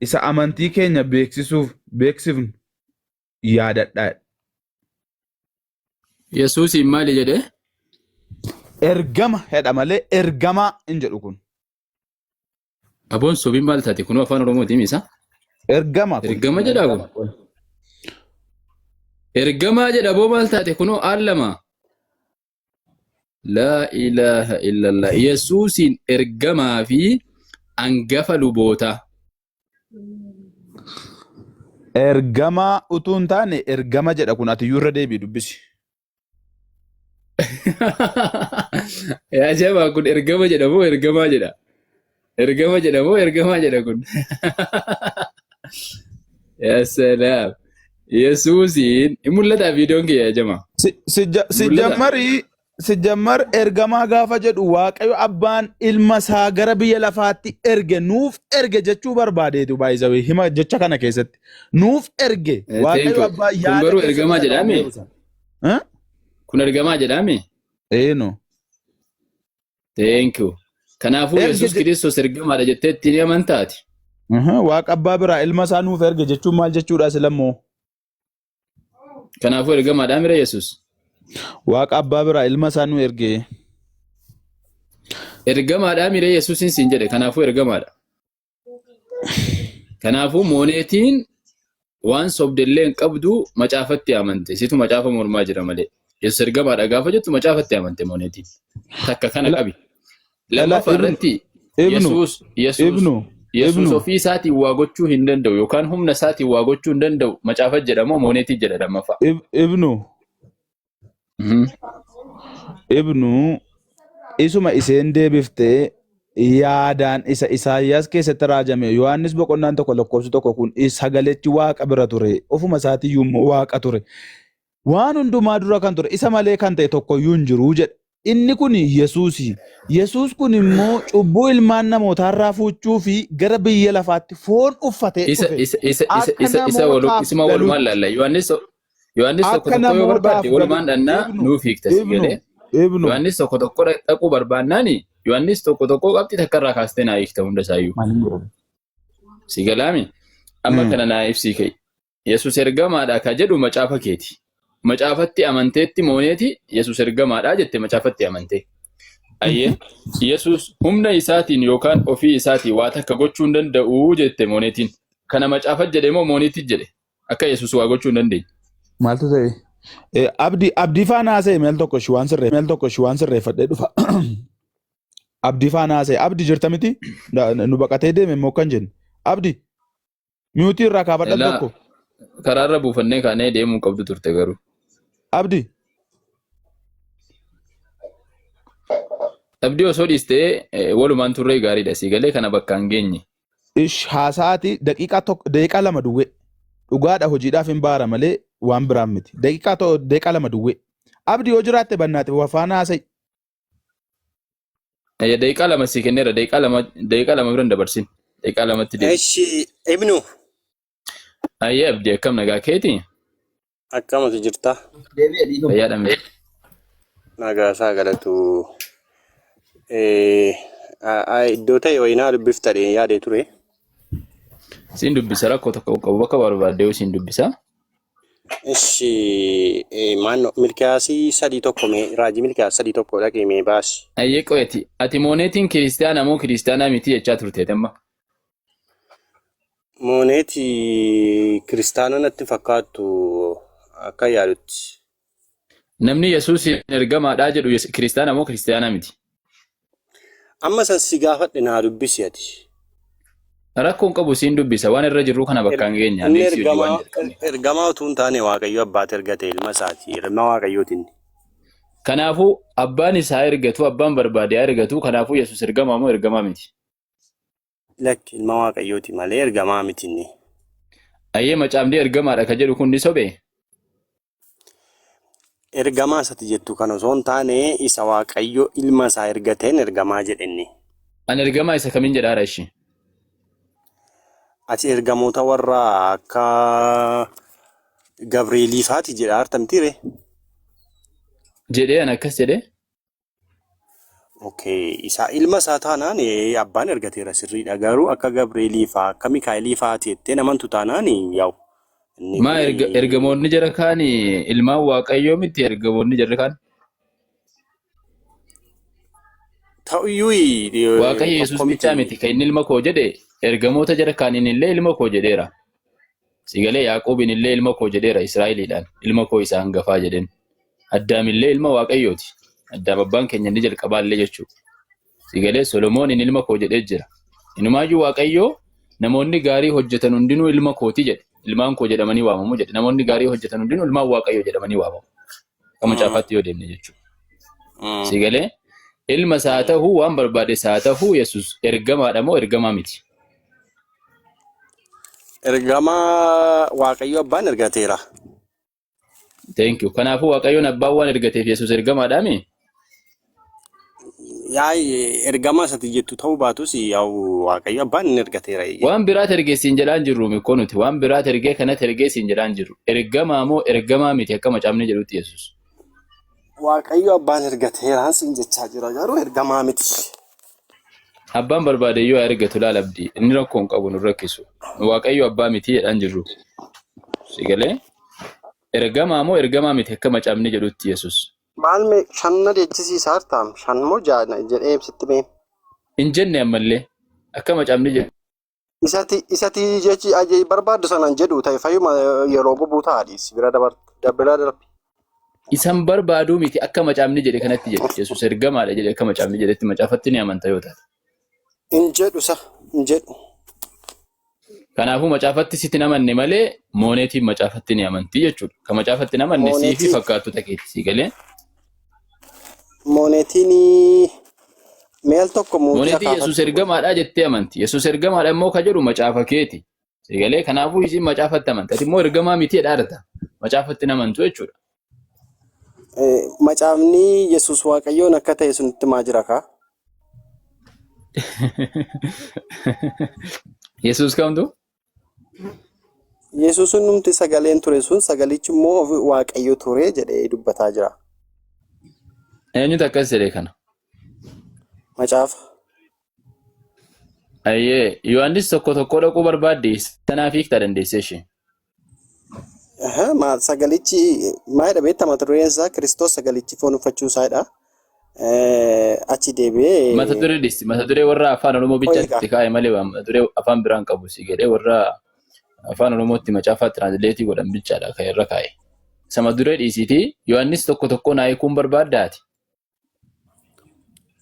isa amantii keenya beeksisuuf beeksifnu yaadadhaa. Yesuusiin maali jedhee? Ergama jedha malee ergamaa hin jedhu kun. Aboon sobiin maal taate kunuu afaan Oromootiin isa? Ergama kun. Ergama jedhaa kun. Ergamaa jedha aboo maal taate kunoo aallama. Laa ilaaha illallah. Yesuusiin ergamaa fi angafa lubootaa. Ergamaa utuu hin taane ergama jedha kun ati iyyuu irra deebi'i dubbisi. Yaa jabaa kun ergama jedha moo ergamaa jedha? Ergama jedha moo ergamaa jedha kun? Yaa salaam. Yesuusiin hin mul'ataa viidiyoon kiyya yaa jamaa. Mul'ata. Sijjammarii sijjammar ergamaa gaafa jedhu Waaqayyo abbaan ilma isaa gara biyya lafaatti erge nuuf erge jechuu barbaadeetu baay'isawee hima jecha kana keessatti nuuf erge Thank Waaqayyo you. abbaa Kun yaada garuu keessa ergamaa isa jedhaame? dhaameeru sana. Eh? Kun ergamaa jedhaame? Eeno. Thank you. Kanaafuu Erge Yesuus Kiristoos ergamaadha jettee ittiin amantaati. Waaqa abbaa biraa ilma isaa nuuf erge jechuun maal jechuudha silammoo? Kanaafuu ergamaadhaa mira Yesuus. Waaqa abbaa biraa ilma isaa nu erge. Ergamaadhaa mira Yesuusin siin jedhe kanaafuu ergamaadha. Kanaafuu mooneetiin waan sobdellee hin qabdu macaafatti amante. Situ macaafa mormaa jira malee. Yesuus ergamaadha gaafa jettu macaafatti amante mooneetiin. Takka kana Ila qabi. ila Lammaffaa ibnu irratti ibnu Yesuus Yesuus ibnu Yesuus ibnu ofii isaatiin waa gochuu hin danda'u yookaan humna isaatiin waa gochuu hin danda'u macaafa jedhamoo mooneetii jedha lammaffaa. Ibnu ibnu isuma iseen deebiftee yaadaan isa Isaayyaas keessatti raajame Yohaannis boqonnaan 1 lakkoofsi 1 kun sagalechi waaqa bira ture ofuma isaatiiyyuu immoo waaqa ture waan hundumaa dura kan ture isa malee kan ta'e tokkoyyuu hin jiru jedha. Inni kun Yesuusi. Yesuus kun immoo cubbuu ilmaan namootaarraa fuuchuu fi gara biyya lafaatti foon uffatee Isa dhufe. isa isa isa Akka isa isa walu namootaaf isuma walumaan galutti. laalla. Yohaannis tokko Akka tokko yoo namootaaf barbaadde walumaan galutti. dhannaa Ibnu, nuuf hiikta si Ibnu, galee. Ibnu. Yohaannis tokko tokko dhaquu barbaannaani Yohaannis tokko tokko qabxii takka irraa kaastee naa hiikta hunda isaayyuu. Si galaami? Amma kana naa ibsii ka'i. Yesus ergamaadha ka jedhu macaafa keeti. Macaafatti amanteetti mooneeti Yesus ergamaadha jette macaafatti amantee. Ayyee Yesus humna isaatiin yookaan ofii isaatiin waa takka gochuu hin danda'u jette mooneetiin. Kana macaafa jedhe moo mooneetti jedhe? Akka Yesus waa gochuu hin dandeenye. Maaltu ta'e? Abdii abdii faana haasa'e meel tokko ishii waan sirree meel tokko ishii waan sirreeffadhee dhufa. Abdii faana haasa'e. Abdi jirta miti? Nu baqatee deeme immoo kan jenne. Abdi miyuutii irraa kaafadhan Elaa tokko. karaarra buufannee kaanee deemuu qabdu turte garuu. Abdi Abdii osoo dhiistee walumaan turree gaariidha sii galee kana bakka hin geenye. Ish haasa'aati daqiiqaa tokko daqiiqaa lama duwwee. Dhugaadha hojiidhaaf hin baara malee waan biraan miti. Daqiiqaa daqiiqaa lama duwwee. Abdi yoo jiraatte bannaate waa faana haasa'i. Daqiiqaa 2 sii kenneera daqiiqaa 2 bira hin dabarsin. Daqiiqaa 2tti deebi. Eshi Ibnu Ayyee Abdii akkam nagaa keeti? akkamatu jirta? Deebi'e dhiifama. Fayyaadha miti. Nagaa isaa galatu. Eh, Iddoo ta'e wayinaa dubbifta dhee yaadee ture. Siin dubbisa rakkoo tokko qabu bakka barbaaddee siin dubbisa. Ishi maanno Milkiyaasii 3:1 mee raajii Milkiyaas 3:1 dhaqii mee baasi. Ayyee qoyati ati mooneetiin kiristiyaana moo kiristiyaanaa miti jechaa turteeti amma. Mooneeti kiristaana natti fakkaattu akka yaadutti. Namni Yesuus ergamaadhaa jedhu kiristaana moo kiristiyaanaa miti? Amma san si gaafadhe naa dubbisi ati. Rakkoon qabu siin dubbisa waan irra jirru kana bakka hin geenye Inni adeemsi hojii waan ergamaa jalqabne. ergamaa utuu hin taane Waaqayyo abbaatu ergate ilma isaati. Ilma Waaqayyooti inni. Kanaafuu abbaan isaa ergatu abbaan barbaade haa ergatu kanaafuu Yesuus ergamaa moo ergamaa miti? Lakki ilma Waaqayyooti malee ergamaa miti inni. Ayyee macaafni ergamaadha ka jedhu kun ni sobee? Ergamaa isati jettu kan osoo hin taane isa Waaqayyo ilma isaa ergateen ergamaa jedhe inni. Ani ergamaa isa kamiin jedhaara ishi? Ati ergamoota warra akka Gabreelii faati jedha artamtiire. Jedhee an akkas jedhee. Okay, isaa ilma isaa taanaan abbaan ergateera sirriidha. Garuu akka Gabreelii faa akka Mikaa'elii faati jettee namantu taanaan yaa'u. Inni Maa kun ergamoonni jara kaan ilmaan waaqayyoo miti ergamoonni jarri kaan. Ta'uyyuu Waaqayyo Yesuus tokko bichaa miti. miti kan inni ilma koo jedhe ergamoota jara kaaniin illee ilma koo jedheera. Sigalee Yaaqoobiin illee ilma koo jedheera Israa'eliidhaan ilma koo isa hangafaa jedheen. Addaam illee ilma Waaqayyooti. Addaam abbaan keenya inni jalqabaa illee jechuudha. Sigalee Solomooniin ilma koo jedhee jira. Inumaayyuu Waaqayyoo namoonni gaarii hojjetan hundinuu ilma kooti jedhe. Ilmaan koo jedhamanii waamamu jedhe. Namoonni gaarii hojjetan hundinuu ilmaan Waaqayyoo jedhamanii waamamu. Akka macaafaatti yoo deemne jechuudha. Sigalee ilma isaa haa ta'uu waan barbaade isaa haa ta'uu Yesuus ergamaadha moo ergamaa miti? Ergamaa Waaqayyo abbaan ergateera. Thank you. Kanaafuu Waaqayyoon abbaan waan ergateef Yesuus ergamaadhaami? Yaa'ii ergama isati jettu ta'uu baatus yaa'u Waaqayyo abbaan inni ergateera. Waan biraat ergee siin jedhaan jirru mikkoo nuti. Waan biraat ergee kanat ergee siin jedhaan jirru. Ergamaa moo ergamaa miti akka macaafni jedhutti Yesuus. Waaqayyo abbaan ergateeraan siin jechaa jira garuu ergamaa miti. Abbaan barbaade yoo haa ergatu laal abdii. Inni rakkoo hin qabu nu rakkisu. Waaqayyo abbaa miti jedhaan jirru. Si galee? Ergamaa moo ergamaa miti akka macaafni jedhutti Yesuus. Maal mee shan na jechisiisaa jirtaam shan moo ja'a jedhee ibsitti mee. Hin jenne ammallee akka macaafni jedhu. Isati isati jechi aje barbaaddu sanan jedhu ta'e fayyuma yeroo gubuu ta'a dhiisi bira dabarta bira darbi. Isan barbaaduu miti akka macaafni jedhe kanatti jedhe. Yesuus ergamaadha jedhe akka macaafni jedhetti macaafatti ni amanta yoo taate. Hin jedhu sa hin jedhu. Kanaafuu macaafatti sitti hin amanne malee mooneetiin macaafatti ni amanti jechuudha. Ka macaafatti hin amanne sii fi Mooneetii fakkaattota keetti sii galee. mooneetiin meel tokko mootii Mooneetiin Yesuus akaafatti godhe. ergamaadha jettee amanti. Yesuus ergamaadha immoo ka jedhu macaafa keeti. Sii galee kanaafuu isiin macaafatti amanti. Ati immoo ergamaa miti jedhaa Macaafatti hin amantu jechuudha. Macaafni Yesuus Waaqayyoon akka ta'e sunitti maa jira kaa? Yesuus kamtu? Yesuus hundumti sagaleen ture sun sagalichi immoo ofi Waaqayyo ture jedhee dubbataa jira. Eenyutu akkas jedhe kana? Macaafa. Ayyee Yohaannis tokko tokko dhaquu barbaadde sanaaf hiikta dandeessee ishee. Aha, maal sagalichi maalidha beektaa mata dureen isaa Kiristoos sagalichi foon uffachuu isaadha. Achi deebi'ee Mata duree dhisti. Mata duree warra afaan Oromoo qoyi bichaatti kaa. itti kaa'e malee waan mata duree afaan biraan qabu si jedhee warra afaan Oromootti macaafaa tiraansleetii godhan bichaadha kan irra kaa'e. Isa mata duree dhiisiitii Yohaannis tokko tokko naa hiikuun barbaaddaati.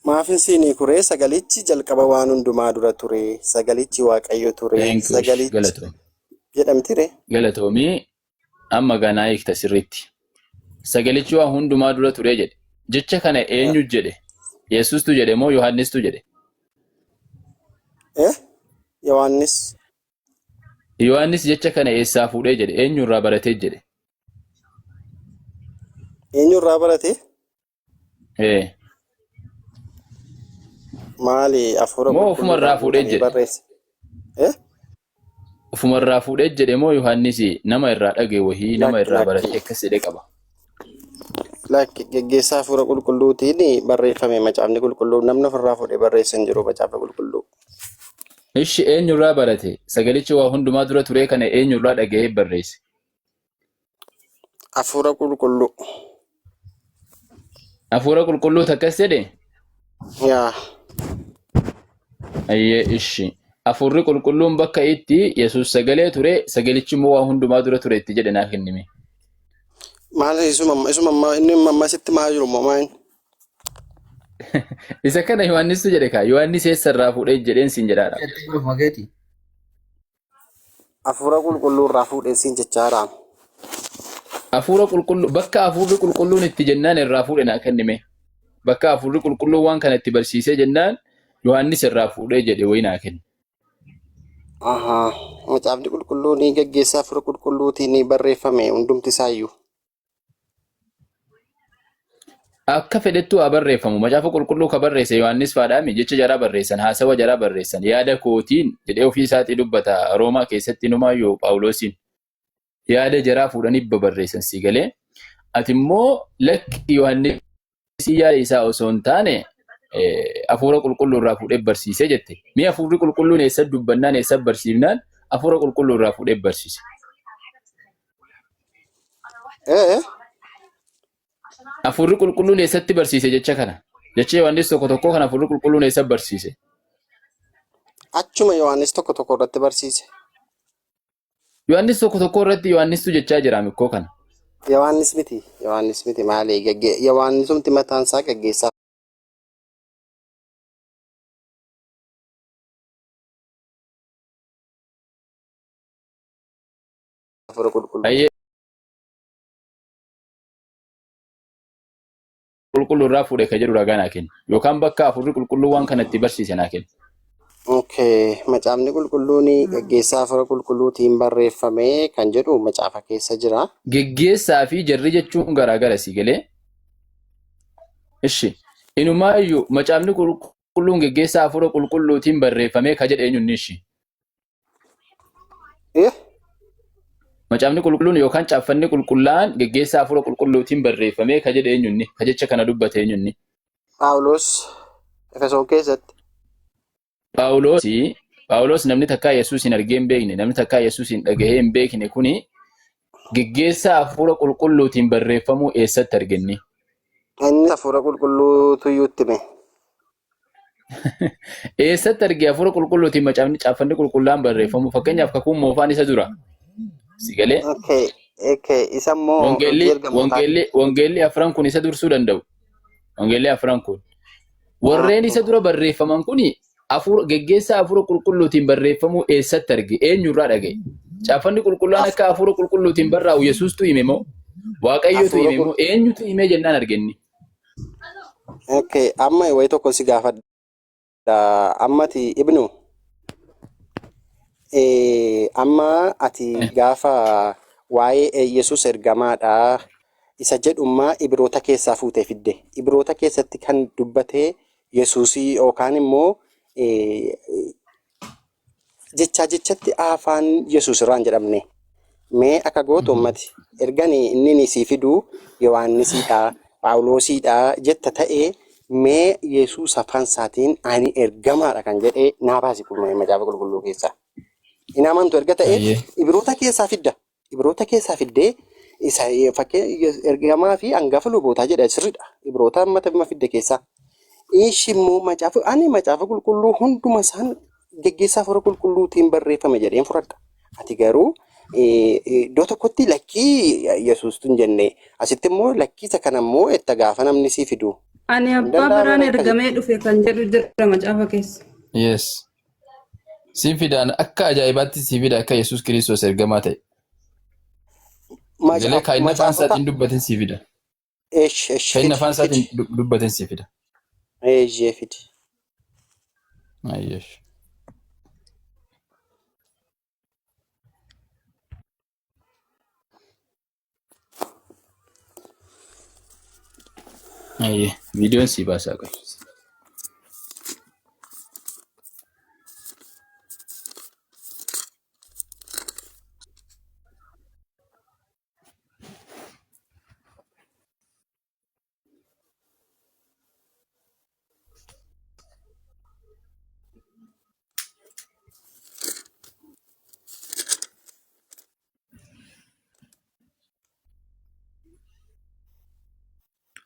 Maafin siinii kuree sagalichi jalqaba waan hundumaa dura ture, sagalichi Waaqayyo ture, Thank you. sagalichi Galatoomi. jedhamtire. Galatoomii amma ganaa hiikta sirriitti. Sagalichi waan hundumaa dura ture jedhe. Jecha kana eenyu jedhe? Yesuustu jedhe moo Yohaannistu jedhe? Eh? Yohaannis. Yohaannis jecha kana eessaa fuudhee jedhe? Eenyurraa baratee jedhe? Eenyurraa barate? Ee. Maali hafuura Moo ofumarraa qulqulluudhaan fuudhee guutamee jedhe? barreesse? Eh? Ofumarraa fuudhee jedhe moo Yohaannis nama irraa dhage wahii nama Lakki irraa lakki baratee akkas jedhe qaba. lakki geggeessaa hafuura qulqulluutiin barreeffame macaafni qulqulluu namni ofirraa fuudhee barreesse hin jiru macaafa qulqulluu. Ishi eenyurraa barate? Sagalichi waa hundumaa dura turee kana eenyurraa dhaga'ee barreesse? Hafuura qulqulluu. Hafuura qulqulluu takkas jedhe? Yaa. Ayyee ishi. Hafuurri qulqulluun bakka itti Yesuus sagalee ture, sagalichi immoo waa hundumaa dura ture itti jedhe naa kennime. Maal isuma isuma amma inni amma sitti maa jiru moo maal? Isa kana Yohaannistu jedhe kaa. Yohaannis eessa irraa fuudhee jedheen siin jedhaadha. Jettee ofuma keeti. Hafuura qulqulluu irraa fuudhee siin jechaadha. Hafuura qulqulluu bakka hafuurri qulqulluun itti jennaan irraa fuudhe naa kennime. Bakka hafuurri qulqulluun waan kana itti barsiisee jennaan Yohaannis irraa fuudhee jedhe wayii naa kenne. Ahaa. Macaafni qulqulluun ni geggeessaa hafuura qulqulluutiin ni barreeffame hundumti isaayyuu. Akka fedhettuu haa barreeffamu. Macaafa qulqulluu ka barreesse Yohaannis faadhaami jecha jaraa barreessan, haasawa jaraa barreessan, yaada kootiin jedhee ofii isaatii dubbata Roomaa keessatti inumaayyuu Phaawulosiin. Yaada jaraa fuudhanii babarreessan si galee. Ati immoo lakki Yohaannis yaada isaa osoo hin taane hafuura qulqulluu irraa fuudhee barsiisee jette. Mee hafuurri qulqulluun eessa dubbannaan eessa barsiifnaan hafuura qulqulluu irraa fuudhee barsiise. Hafuurri qulqulluun eessatti barsiise jecha kana? Jecha Yohaannis tokko tokkoo kana hafuurri qulqulluun eessa barsiise? Achuma Yohaannis tokko tokko irratti barsiise. Yohaannis tokko tokko irratti Yohaannistu jechaa jira mikkoo kana. Yohaannis miti. Yohaannis miti maali? Yohaannisumti mataan isaa gaggeessaa hafuura qulqulluu. Ayyee qulqulluu irraa fuudhe ka jedhu ragaa naa kenni. Yookaan bakka hafuurri qulqulluu waan kana itti barsiise naa kenni. Okay. Macaafni qulqulluun gaggeessaa hafuura qulqulluutiin barreeffame kan jedhu macaafa keessa jira. Geggeessaa fi jarri jechuun garaagara si galee. Ishi. Inumaayyuu macaafni qulqulluun geggeessaa hafuura qulqulluutiin barreeffame ka jedhe eenyunni ishi. Eh? Macaafni qulqulluun yookaan caaffanni qulqullaa'aan geggeessaa hafuura qulqulluutiin barreeffamee ka jedhe eenyunni? Ka jecha kana dubbate eenyunni? Phaawulos Efesoon keessatti. Phaawulos Phaawulos namni takkaa Yesuus hin argee hin beekne, namni takkaa Yesuus hin dhagahee hin beekne kuni geggeessaa hafuura qulqulluutiin barreeffamuu eessatti arganne? Inni hafuura qulqulluutu iyyuu itti hime. Eessatti arge hafuura qulqulluutiin macaafni caaffanni qulqullaa'aan barreeffamu? Fakkeenyaaf kakuun moofaan isa dura. Si galee? Okay, okay. Isa immoo hojii Wangeelli ergamootaa. wangeelli wangeelli afran kun isa dursuu danda'u. Wangeelli afran kun. Warreen isa dura barreeffaman kun hafuura geggeessaa hafuura qulqulluutiin barreeffamuu eessatti arge? Eenyurraa dhaga'e? Caaffanni qulqullaa'aan akka hafuura qulqulluutiin barraa'u Yesuustu hime moo? Waaqayyotu Hafuura hime moo? Eenyutu hime jennaan argenni? Okay, amma wayi tokko si gaafadha. Amma ati ibnu amma ati gaafa waa'ee Yesuus ergamaadha isa jedhummaa Ibroota keessaa fuutee fidde. Ibroota keessatti kan dubbate Yesuusii yookaan immoo jechaa jechatti afaan Yesuus irraa hin jedhamne. Mee akka gootu ummati ergani inni ni sii fidu Yohaannisiidha, Phaawulosiidha jetta ta'e mee Yesuus afaan isaatiin ani ergamaadha kan jedhe naa baasi kun macaafa qulqulluu keessaa. Hin amantu erga ta'e Ayyee. Ibroota keessaa fidda. Ibroota keessaa fiddee isa fakkii ergamaa fi hangafa lubootaa jedha sirriidha. Ibroota amma amma fidde keessaa. Ishi immoo macaafa ani macaafa qulqulluu hunduma isaan geggeessaa hafuura qulqulluutiin barreeffame jedheen fudhadha. Ati garuu iddoo tokkotti lakkii Yesuustu hin jenne asitti immoo lakkii isa kana immoo etta gaafa namni sii fidu. Ani Hin abbaa danda'amu biraan akkasitti. ergamee dhufe kan jedhu jira macaafa keessa. Yes. Siin fidaan akka ajaa'ibaatti sii fida akka Yesuus Kiristoos ergamaa ta'e. Galee kan inni afaan Macaafota isaatiin dubbatin sii fida. esh esh Kan inni fidi afaan fidi isaatiin dubbatin sii fida. eeyyee fidi. Ayyesh. Ayyee. Viidiyoon sii baasaa qoy.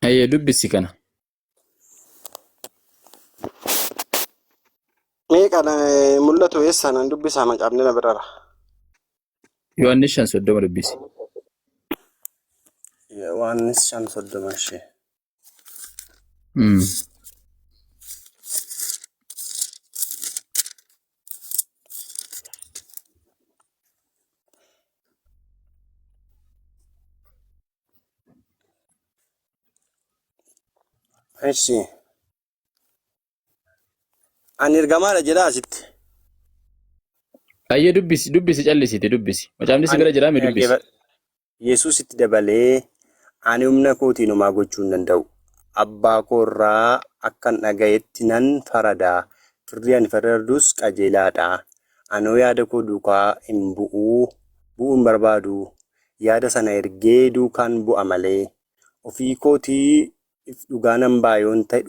Ayyee dubbisi kana. Mee kana mul'atu eessa nan dubbisaa macaafni na birara. Yohaannis 5:30 dubbisi. Yohaannis 5:30 ishee. Eshi. Ani ergamaadha jedhaa asitti. Ayyee dubbisi dubbisi callisiti dubbisi. Macaafni si Ani bira jiraa mi dubbisi. dhaggeeffadhu. Yesuus itti dabalee ani humna kootiin homaa gochuu hin danda'u. Abbaa koo irraa akkan dhaga'etti nan farada, firdii ani faradus qajeelaa dha. Anoo yaada koo duukaa hin bu'u, bu'uu hin barbaadu, yaada isa na ergee duukaan bu'a malee. Ofii kootiif dhugaa nan ba'a yoon ta'e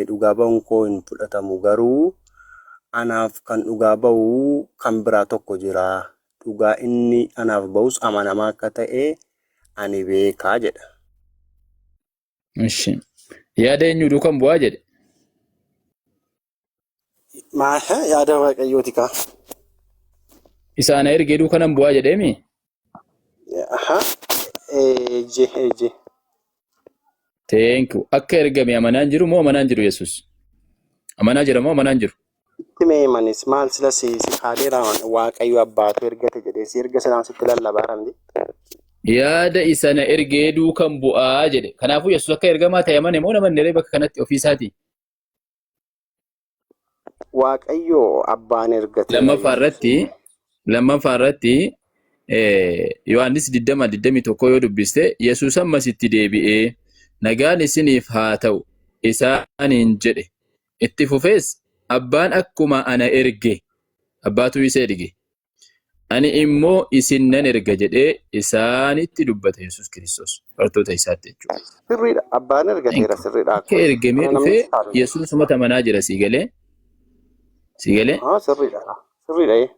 dhugaa ba'uun koo hin fudhatamu, garuu anaaf kan dhugaa ba'u kan biraa tokko jira, dhugaa inni anaaf ba'us amanamaa akka ta'e ani beeka jedha. Ishi. Yaada eenyuu duukan bu'aa jedhe. Maa yaada Waaqayyooti kaa. Isa ana ergee duukanan bu'aa jedheemi. Aha. Eejje eejje. Thank you. Akka ergame amanaan jiru moo amanaan jiru Yesuus? Amanaa jira moo amanaan jiru? Itti mee manis maal sila si si kaadeera Waaqayyo abbaatu ergate jedhee si erga silaan sitti lallabaara miti. Yaada isa na ergee duukan bu'aa jedhe. Kanaafuu Yesuus akka ergamaa ta'e amane moo namanne ree bakka kanatti ofii isaatii? Waaqayyo abbaan ergateera Lammaffaa irratti Yesuusiin. lammaffaa irratti Yohaannis 20 21 yoo dubbiste Yesuus ammas itti deebi'ee nagaan isiniif haa ta'u isaaniin jedhe. Itti fufees, Abbaan akkuma ana erge, Abbaatu isa erge, ani immoo isin nan erga jedhee isaanitti dubbate Yesuus Kiristoos bartoota isaatti jechuudha. Sirriidha. Abbaan Thank ergateera you. sirriidha Akka kun. ergamee Kana namni dhufee si haalu hin jiru. Yesuusumatu amanaa jira sii galee sii galee. Haa sirriidha. Sirriidha. ee.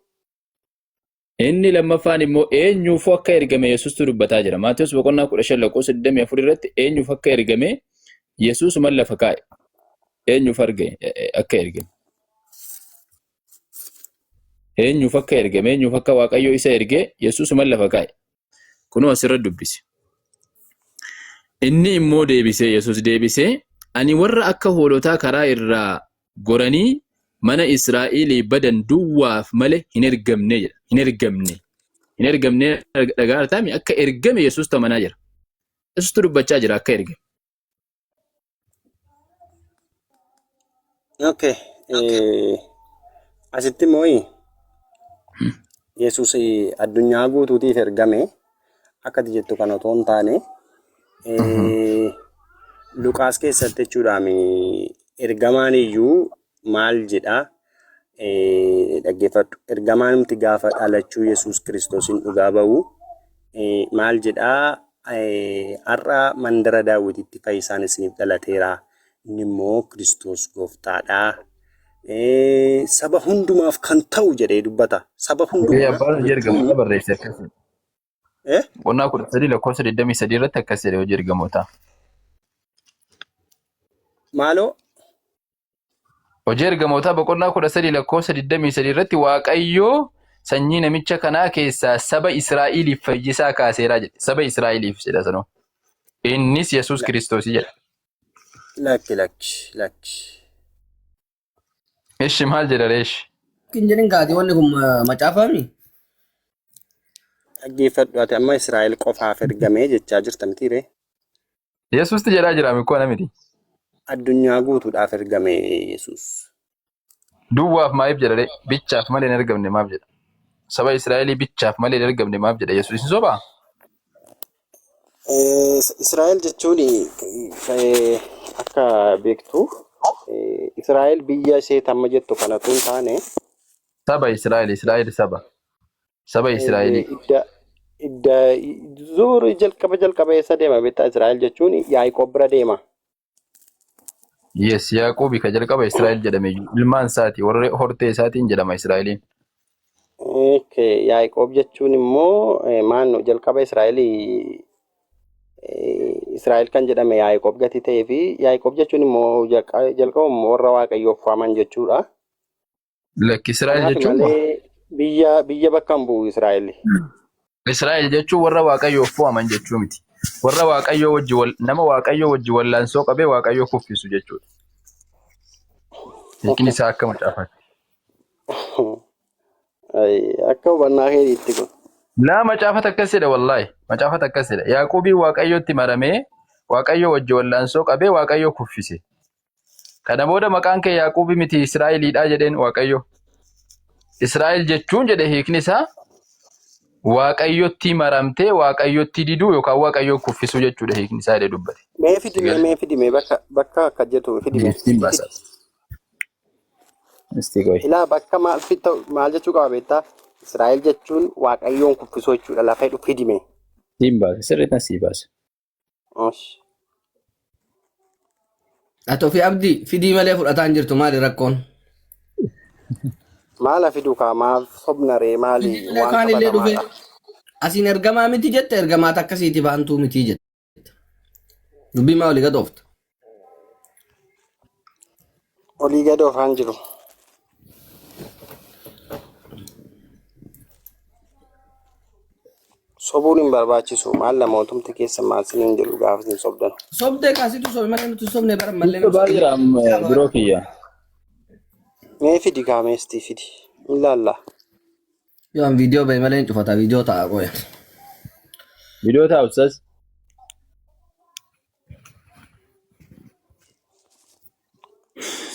Inni lammaffaan immoo eenyuufuu akka ergame Yesuustu dubbataa jira. Maatewos boqonnaa 15 lakkoofsa 24 irratti eenyuuf akka ergame Yesuusuman lafa kaa'e. Eenyuuf arge akka ergame. Eenyuuf akka ergame eenyuuf akka Waaqayyo isa erge Yesuusuman lafa kaa'e. Kunoo asirra dubbisi. Inni immoo deebisee Yesuus deebisee ani warra akka hoolotaa karaa irraa goranii mana Israa'elii badan duwwaaf malee hin ergamne jedha. Hin ergamne. Hin ergamne dhagaa artaami akka ergame Yesuustu amanaa jira. Yesuustu dubbachaa jira akka ergame. Okay. Asitti immoo Yesuus addunyaa guutuutiif ergame akka ati jettu kana otoo hin taane Luqaas keessatti jechuudhaan ergamaan iyyuu maal jedha dhaggeeffadhu. Ergamaan nuti gaafa dhalachuu Yesuus Kiristoosiin dhugaa ba'u maal jedha har'a mandara Daawititti fayyisaan isiniif dhalateera. Inni immoo Kiristoos gooftaadha. Saba hundumaaf kan ta'u jedhee dubbata. Saba hundumaa Abbaan hojii jechuun ergamootaa barreesse akkasii. eh? Boqonnaa 13 lakkoofsa 23 irratti akkas jedhe hojii ergamootaa. Maaloo Hojii ergamootaa boqonnaa 13 lakkoofsa 23 irratti Waaqayyoo sanyii namicha kanaa keessaa saba Israa'eliif fayyisaa kaaseeraa jedhe. Saba Israa'eliif jedha sanoo. Innis Yesuus Kiristoosii jedha. Lakki lakki lakki. Ishi maal jedha reeshi? Hin jedhin kaati wanni kun macaafaami. Dhaggeeffadhu ati amma Israa'el qofaaf ergamee jechaa jirta miti ree? Yesuusti jedhaa jira mikkoo ana miti. Addunyaa guutuudhaaf ergame Yesuus. Duwwaaf maaliif jedha ree? Bichaaf malee hin ergamne maaf jedha? Saba Israa'elii bichaaf malee hin ergamne maaf jedha Yesuus hin sobaa? Israa'el jechuun akka beektu Israa'el biyya ishee tamma jettu kana tun taane Saba Israa'el, Israa'el saba. Saba Israa'elii. idda idda zuuri jalqaba jalqaba eessa deema beektaa Israa'el jechuun Yaaqoob bira deema. Yes, Yaaqoobi ka jalqaba Israa'el jedhame iyyuu ilmaan isaati warra hortee isaatiin jedhama Israa'eliin. Okay, Yaaqoob jechuun immoo maanno jalqaba Israa'el Israa'el kan jedhame Yaaqoob gatii ta'ee fi Yaaqoob jechuun immoo jalqaba warra Waaqayyoof waaman jechuudha. Lakki Israa'el Kanaaf jechuun malee biyya biyya bakka hin bu'u Israa'el. Israa'el jechuun warra Waaqayyoof fo'aman jechuu miti. Warra Waaqayyoo wajji wal nama Waaqayyoo wajji wallaansoo qabee Waaqayyoo kuffisu jechuudha. Hiikni isaa akka macaafaatti. Ay, Akka hubannaa keetiitti kun. Laa macaafata akkas jedha wallaahi. Macaafata akkas jedha. Yaaqoobiin Waaqayyootti maramee Waaqayyoo wajji wallaansoo qabee Waaqayyoo kuffise. Kana booda maqaan kee Yaaqoobi miti Israa'eliidha jedheen Waaqayyo. Israa'el jechuun jedhe hiikni isaa Waaqayyotti maramtee Waaqayyotti diduu yookaan Waaqayyoon kuffisuu jechuudha hiikni isaa jedhee dubbate. Mee fidime Sigale. mee fidime bakka bakka akka jettu fidime. Ittiin baasa. Isti qoy. Ilaa bakka maal fi ta'u maal jechuu qaba beektaa? Israa'el jechuun Waaqayyoon kuffisuu jechuudha. Lafa hidhu fidime. Ittiin baasa. Sirriitti sii baasa. Osh. Ati ofii abdii fidii malee fudhataa hin jirtu maali rakkoon? Maala fidu kaa maaf sobna ree maali Fidii malee waan kaan illee dhufe qabatamaadha. asiin ergamaa miti jette ergamaa takkasiiti baantuu miti jette. Dubbii maa olii gad oofta? Olii gad oofaan jiru. Sobuun hin barbaachisu. Maal namootumti keessa maal siniin jedhu gaafa isin sobdan. Sobdee kaasitu sobe malee nuti sobne bara mallee Sitti nu baa sobne. jira amma biroo kiyya. Mee fidi kaa meestii fidi. Hin laalla. Yoo an viidiyoo bahe malee hin cufata viidiyoo ta'a qoya. Viidiyoo ta'a ustaz.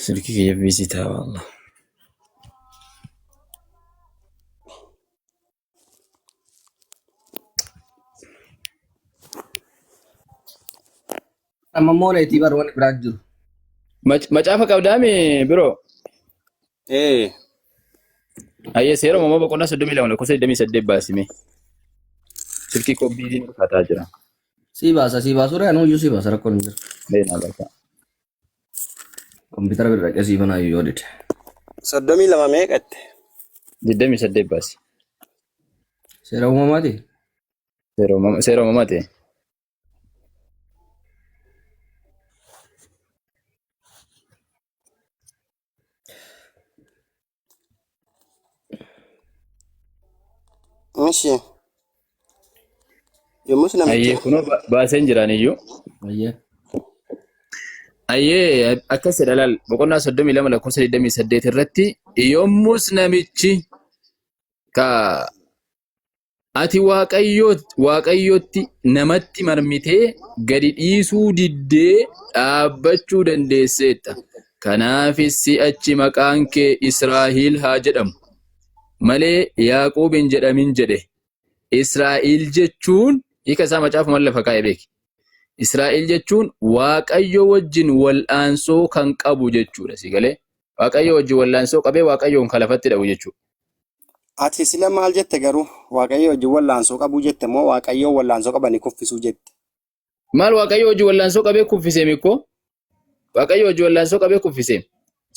Silkii kiyya biizii ta'a wallah. Amma immoo neetii bar wanni biraa jiru. Macaafa qabdaami biroo. Ee. Ayyee seera uumamaa boqonnaa 32 lakkoofsa 28 baasime. Silkii koo biiziin ulfaataa jira. Sii baasa sii baasuu ree anuyyuu sii baasa rakkoon hin jiru. Leenaa bakka. Kompiitara bira dhaqee sii banaa yoo dide. 32 meeqatte? 28 baasi. Seera uumamaati. Seera uumamaa ta'e. Mishi. Yommus namichi Ayyee kunoo baaseen jiraan iyyuu. Ayyee. Ayyee akkas jedha laal boqonnaa 32 lakkoofsa 28 irratti yommus namichi ka Ati Waaqayyotti namatti marmitee gadi dhiisuu diddee dhaabbachuu dandeesseetta. Kanaafis si'achi maqaan kee Israa'el haa jedhamu malee Yaaqoob hin jedhamin jedhe. Israa'el jechuun hiika isaa macaafumaan lafa kaa'e beeki. Israa'el jechuun Waaqayyo wajjin wal'aansoo kan qabu jechuudha. Si galee? Waaqayyo wajjin wal'aansoo qabee Waaqayyoon kan lafatti dha'u jechuudha. Ati sila maal jette garuu? Waaqayyo wajjin wallaansoo qabuu jette moo Waaqayyoon wallaansoo qabanii kuffisuu jette? Maal Waaqayyo wajjin wallaansoo qabee kuffisee mikkoo? Waaqayyo wajjin wallaansoo qabee kuffisee.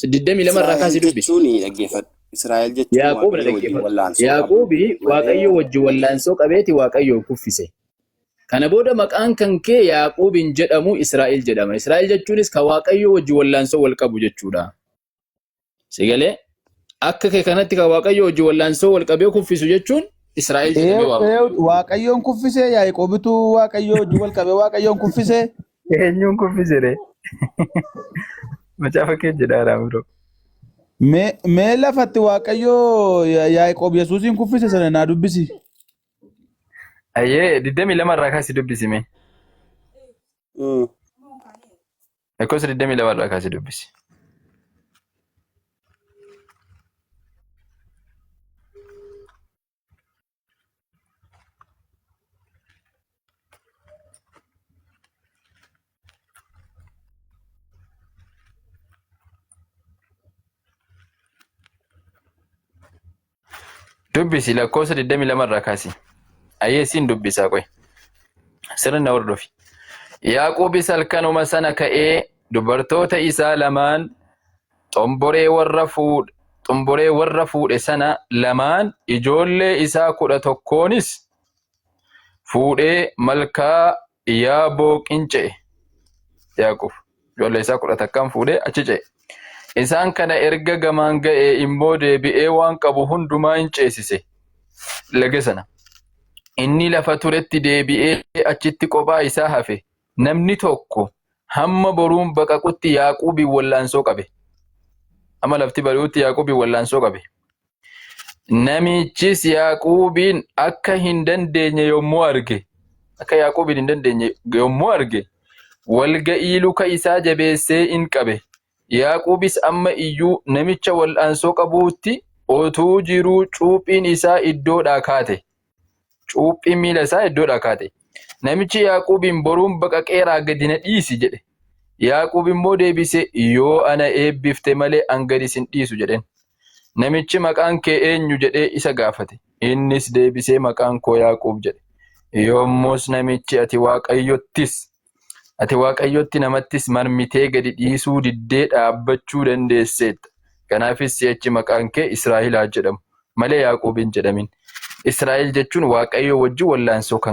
22 irraa Israa'el kaasii dubbisi. jechuun dhaggeeffadhu. Israa'el jechuun Yaaqoob na Waaqayyo wajjin dhaggeeffadhu. wallaansoo qabuu Yaaqoobi malee Waaqayyo wajjin wallaansoo qabeeti Waaqayyoon kuffise. Kana booda maqaan kan kee Yaaqoob hin jedhamu Israa'el jedhama. Israa'el jechuunis kan Waaqayyo wajjin wallaansoo wal qabu jechuudha. Si galee? Akka kee kanatti kan Waaqayyo wajjin wallaansoo wal qabee kuffisu jechuun Israa'el jedhamee waamama. Eeyyuu Waaqayyoon kuffisee Yaaqoobitu Waaqayyoo wajjin wal qabee Waaqayyoon kuffisee. Eenyuun kuffise ree? Macaafa kee jedhaa raamuroo. Mee mee lafatti Waaqayyoo Yaaqoob Yesuusiin kuffise sana naa dubbisi. Ayyee 22 irraa kaasii dubbisi mee. Lakkoofsa 22 irraa kaasii dubbisi. Dubbisi lakkoofsa 22 irraa kaasi. Ayyee siin dubbisaa qoy. Sirna na hordofi. Yaaqoobis halkanuma sana ka'ee dubartoota isaa lamaan xomboree warra fuudhe xomboree warra fuudhe sana lamaan ijoollee isaa 11nis fuudhee malkaa Yaabooqin ce'e. Yaaqoob ijoollee isaa 11n fuudhee achi ce'e. Isaan kana erga gamaan ga'ee immoo deebi'ee waan qabu hundumaa in ceesise laga sana. Inni lafa turetti deebi'ee achitti kophaa isaa hafe. Namni tokko hamma boruun baqaqutti Yaaqoobiin wallaansoo qabe. Hamma lafti bari'utti Yaaqoobiin wallaansoo qabe. Namichis Yaaqoobiin akka hin dandeenye yommuu arge, akka Yaaqoobiin hin dandeenye yommuu arge, walga'ii luka isaa jabeessee in qabe. Yaaqoobis amma iyyuu namicha wal'aansoo qabuutti otuu jiruu cuuphiin isaa iddoodhaa kaate. Cuuphiin miila isaa iddoo dhakaa ta'e. Namichi Yaaquubiin boruun baqaqeeraa gadi na dhiisi jedhe. Yaaquub immoo deebisee yoo ana eebbifte malee an gadi sin dhiisu jedheen. Namichi maqaan kee eenyu jedhee isa gaafate. Innis deebisee maqaan koo Yaaquub jedhe. Yommus namichi ati Waaqayyottis ati Waaqayyotti namattis marmitee gadi dhiisuu diddee dhaabbachuu dandeesseetta. Kanaafis si'achi maqaan kee Israa'el haa jedhamu malee Yaaqoob hin jedhamin. Israa'el jechuun Waaqayyo wajjin wallaansoo kan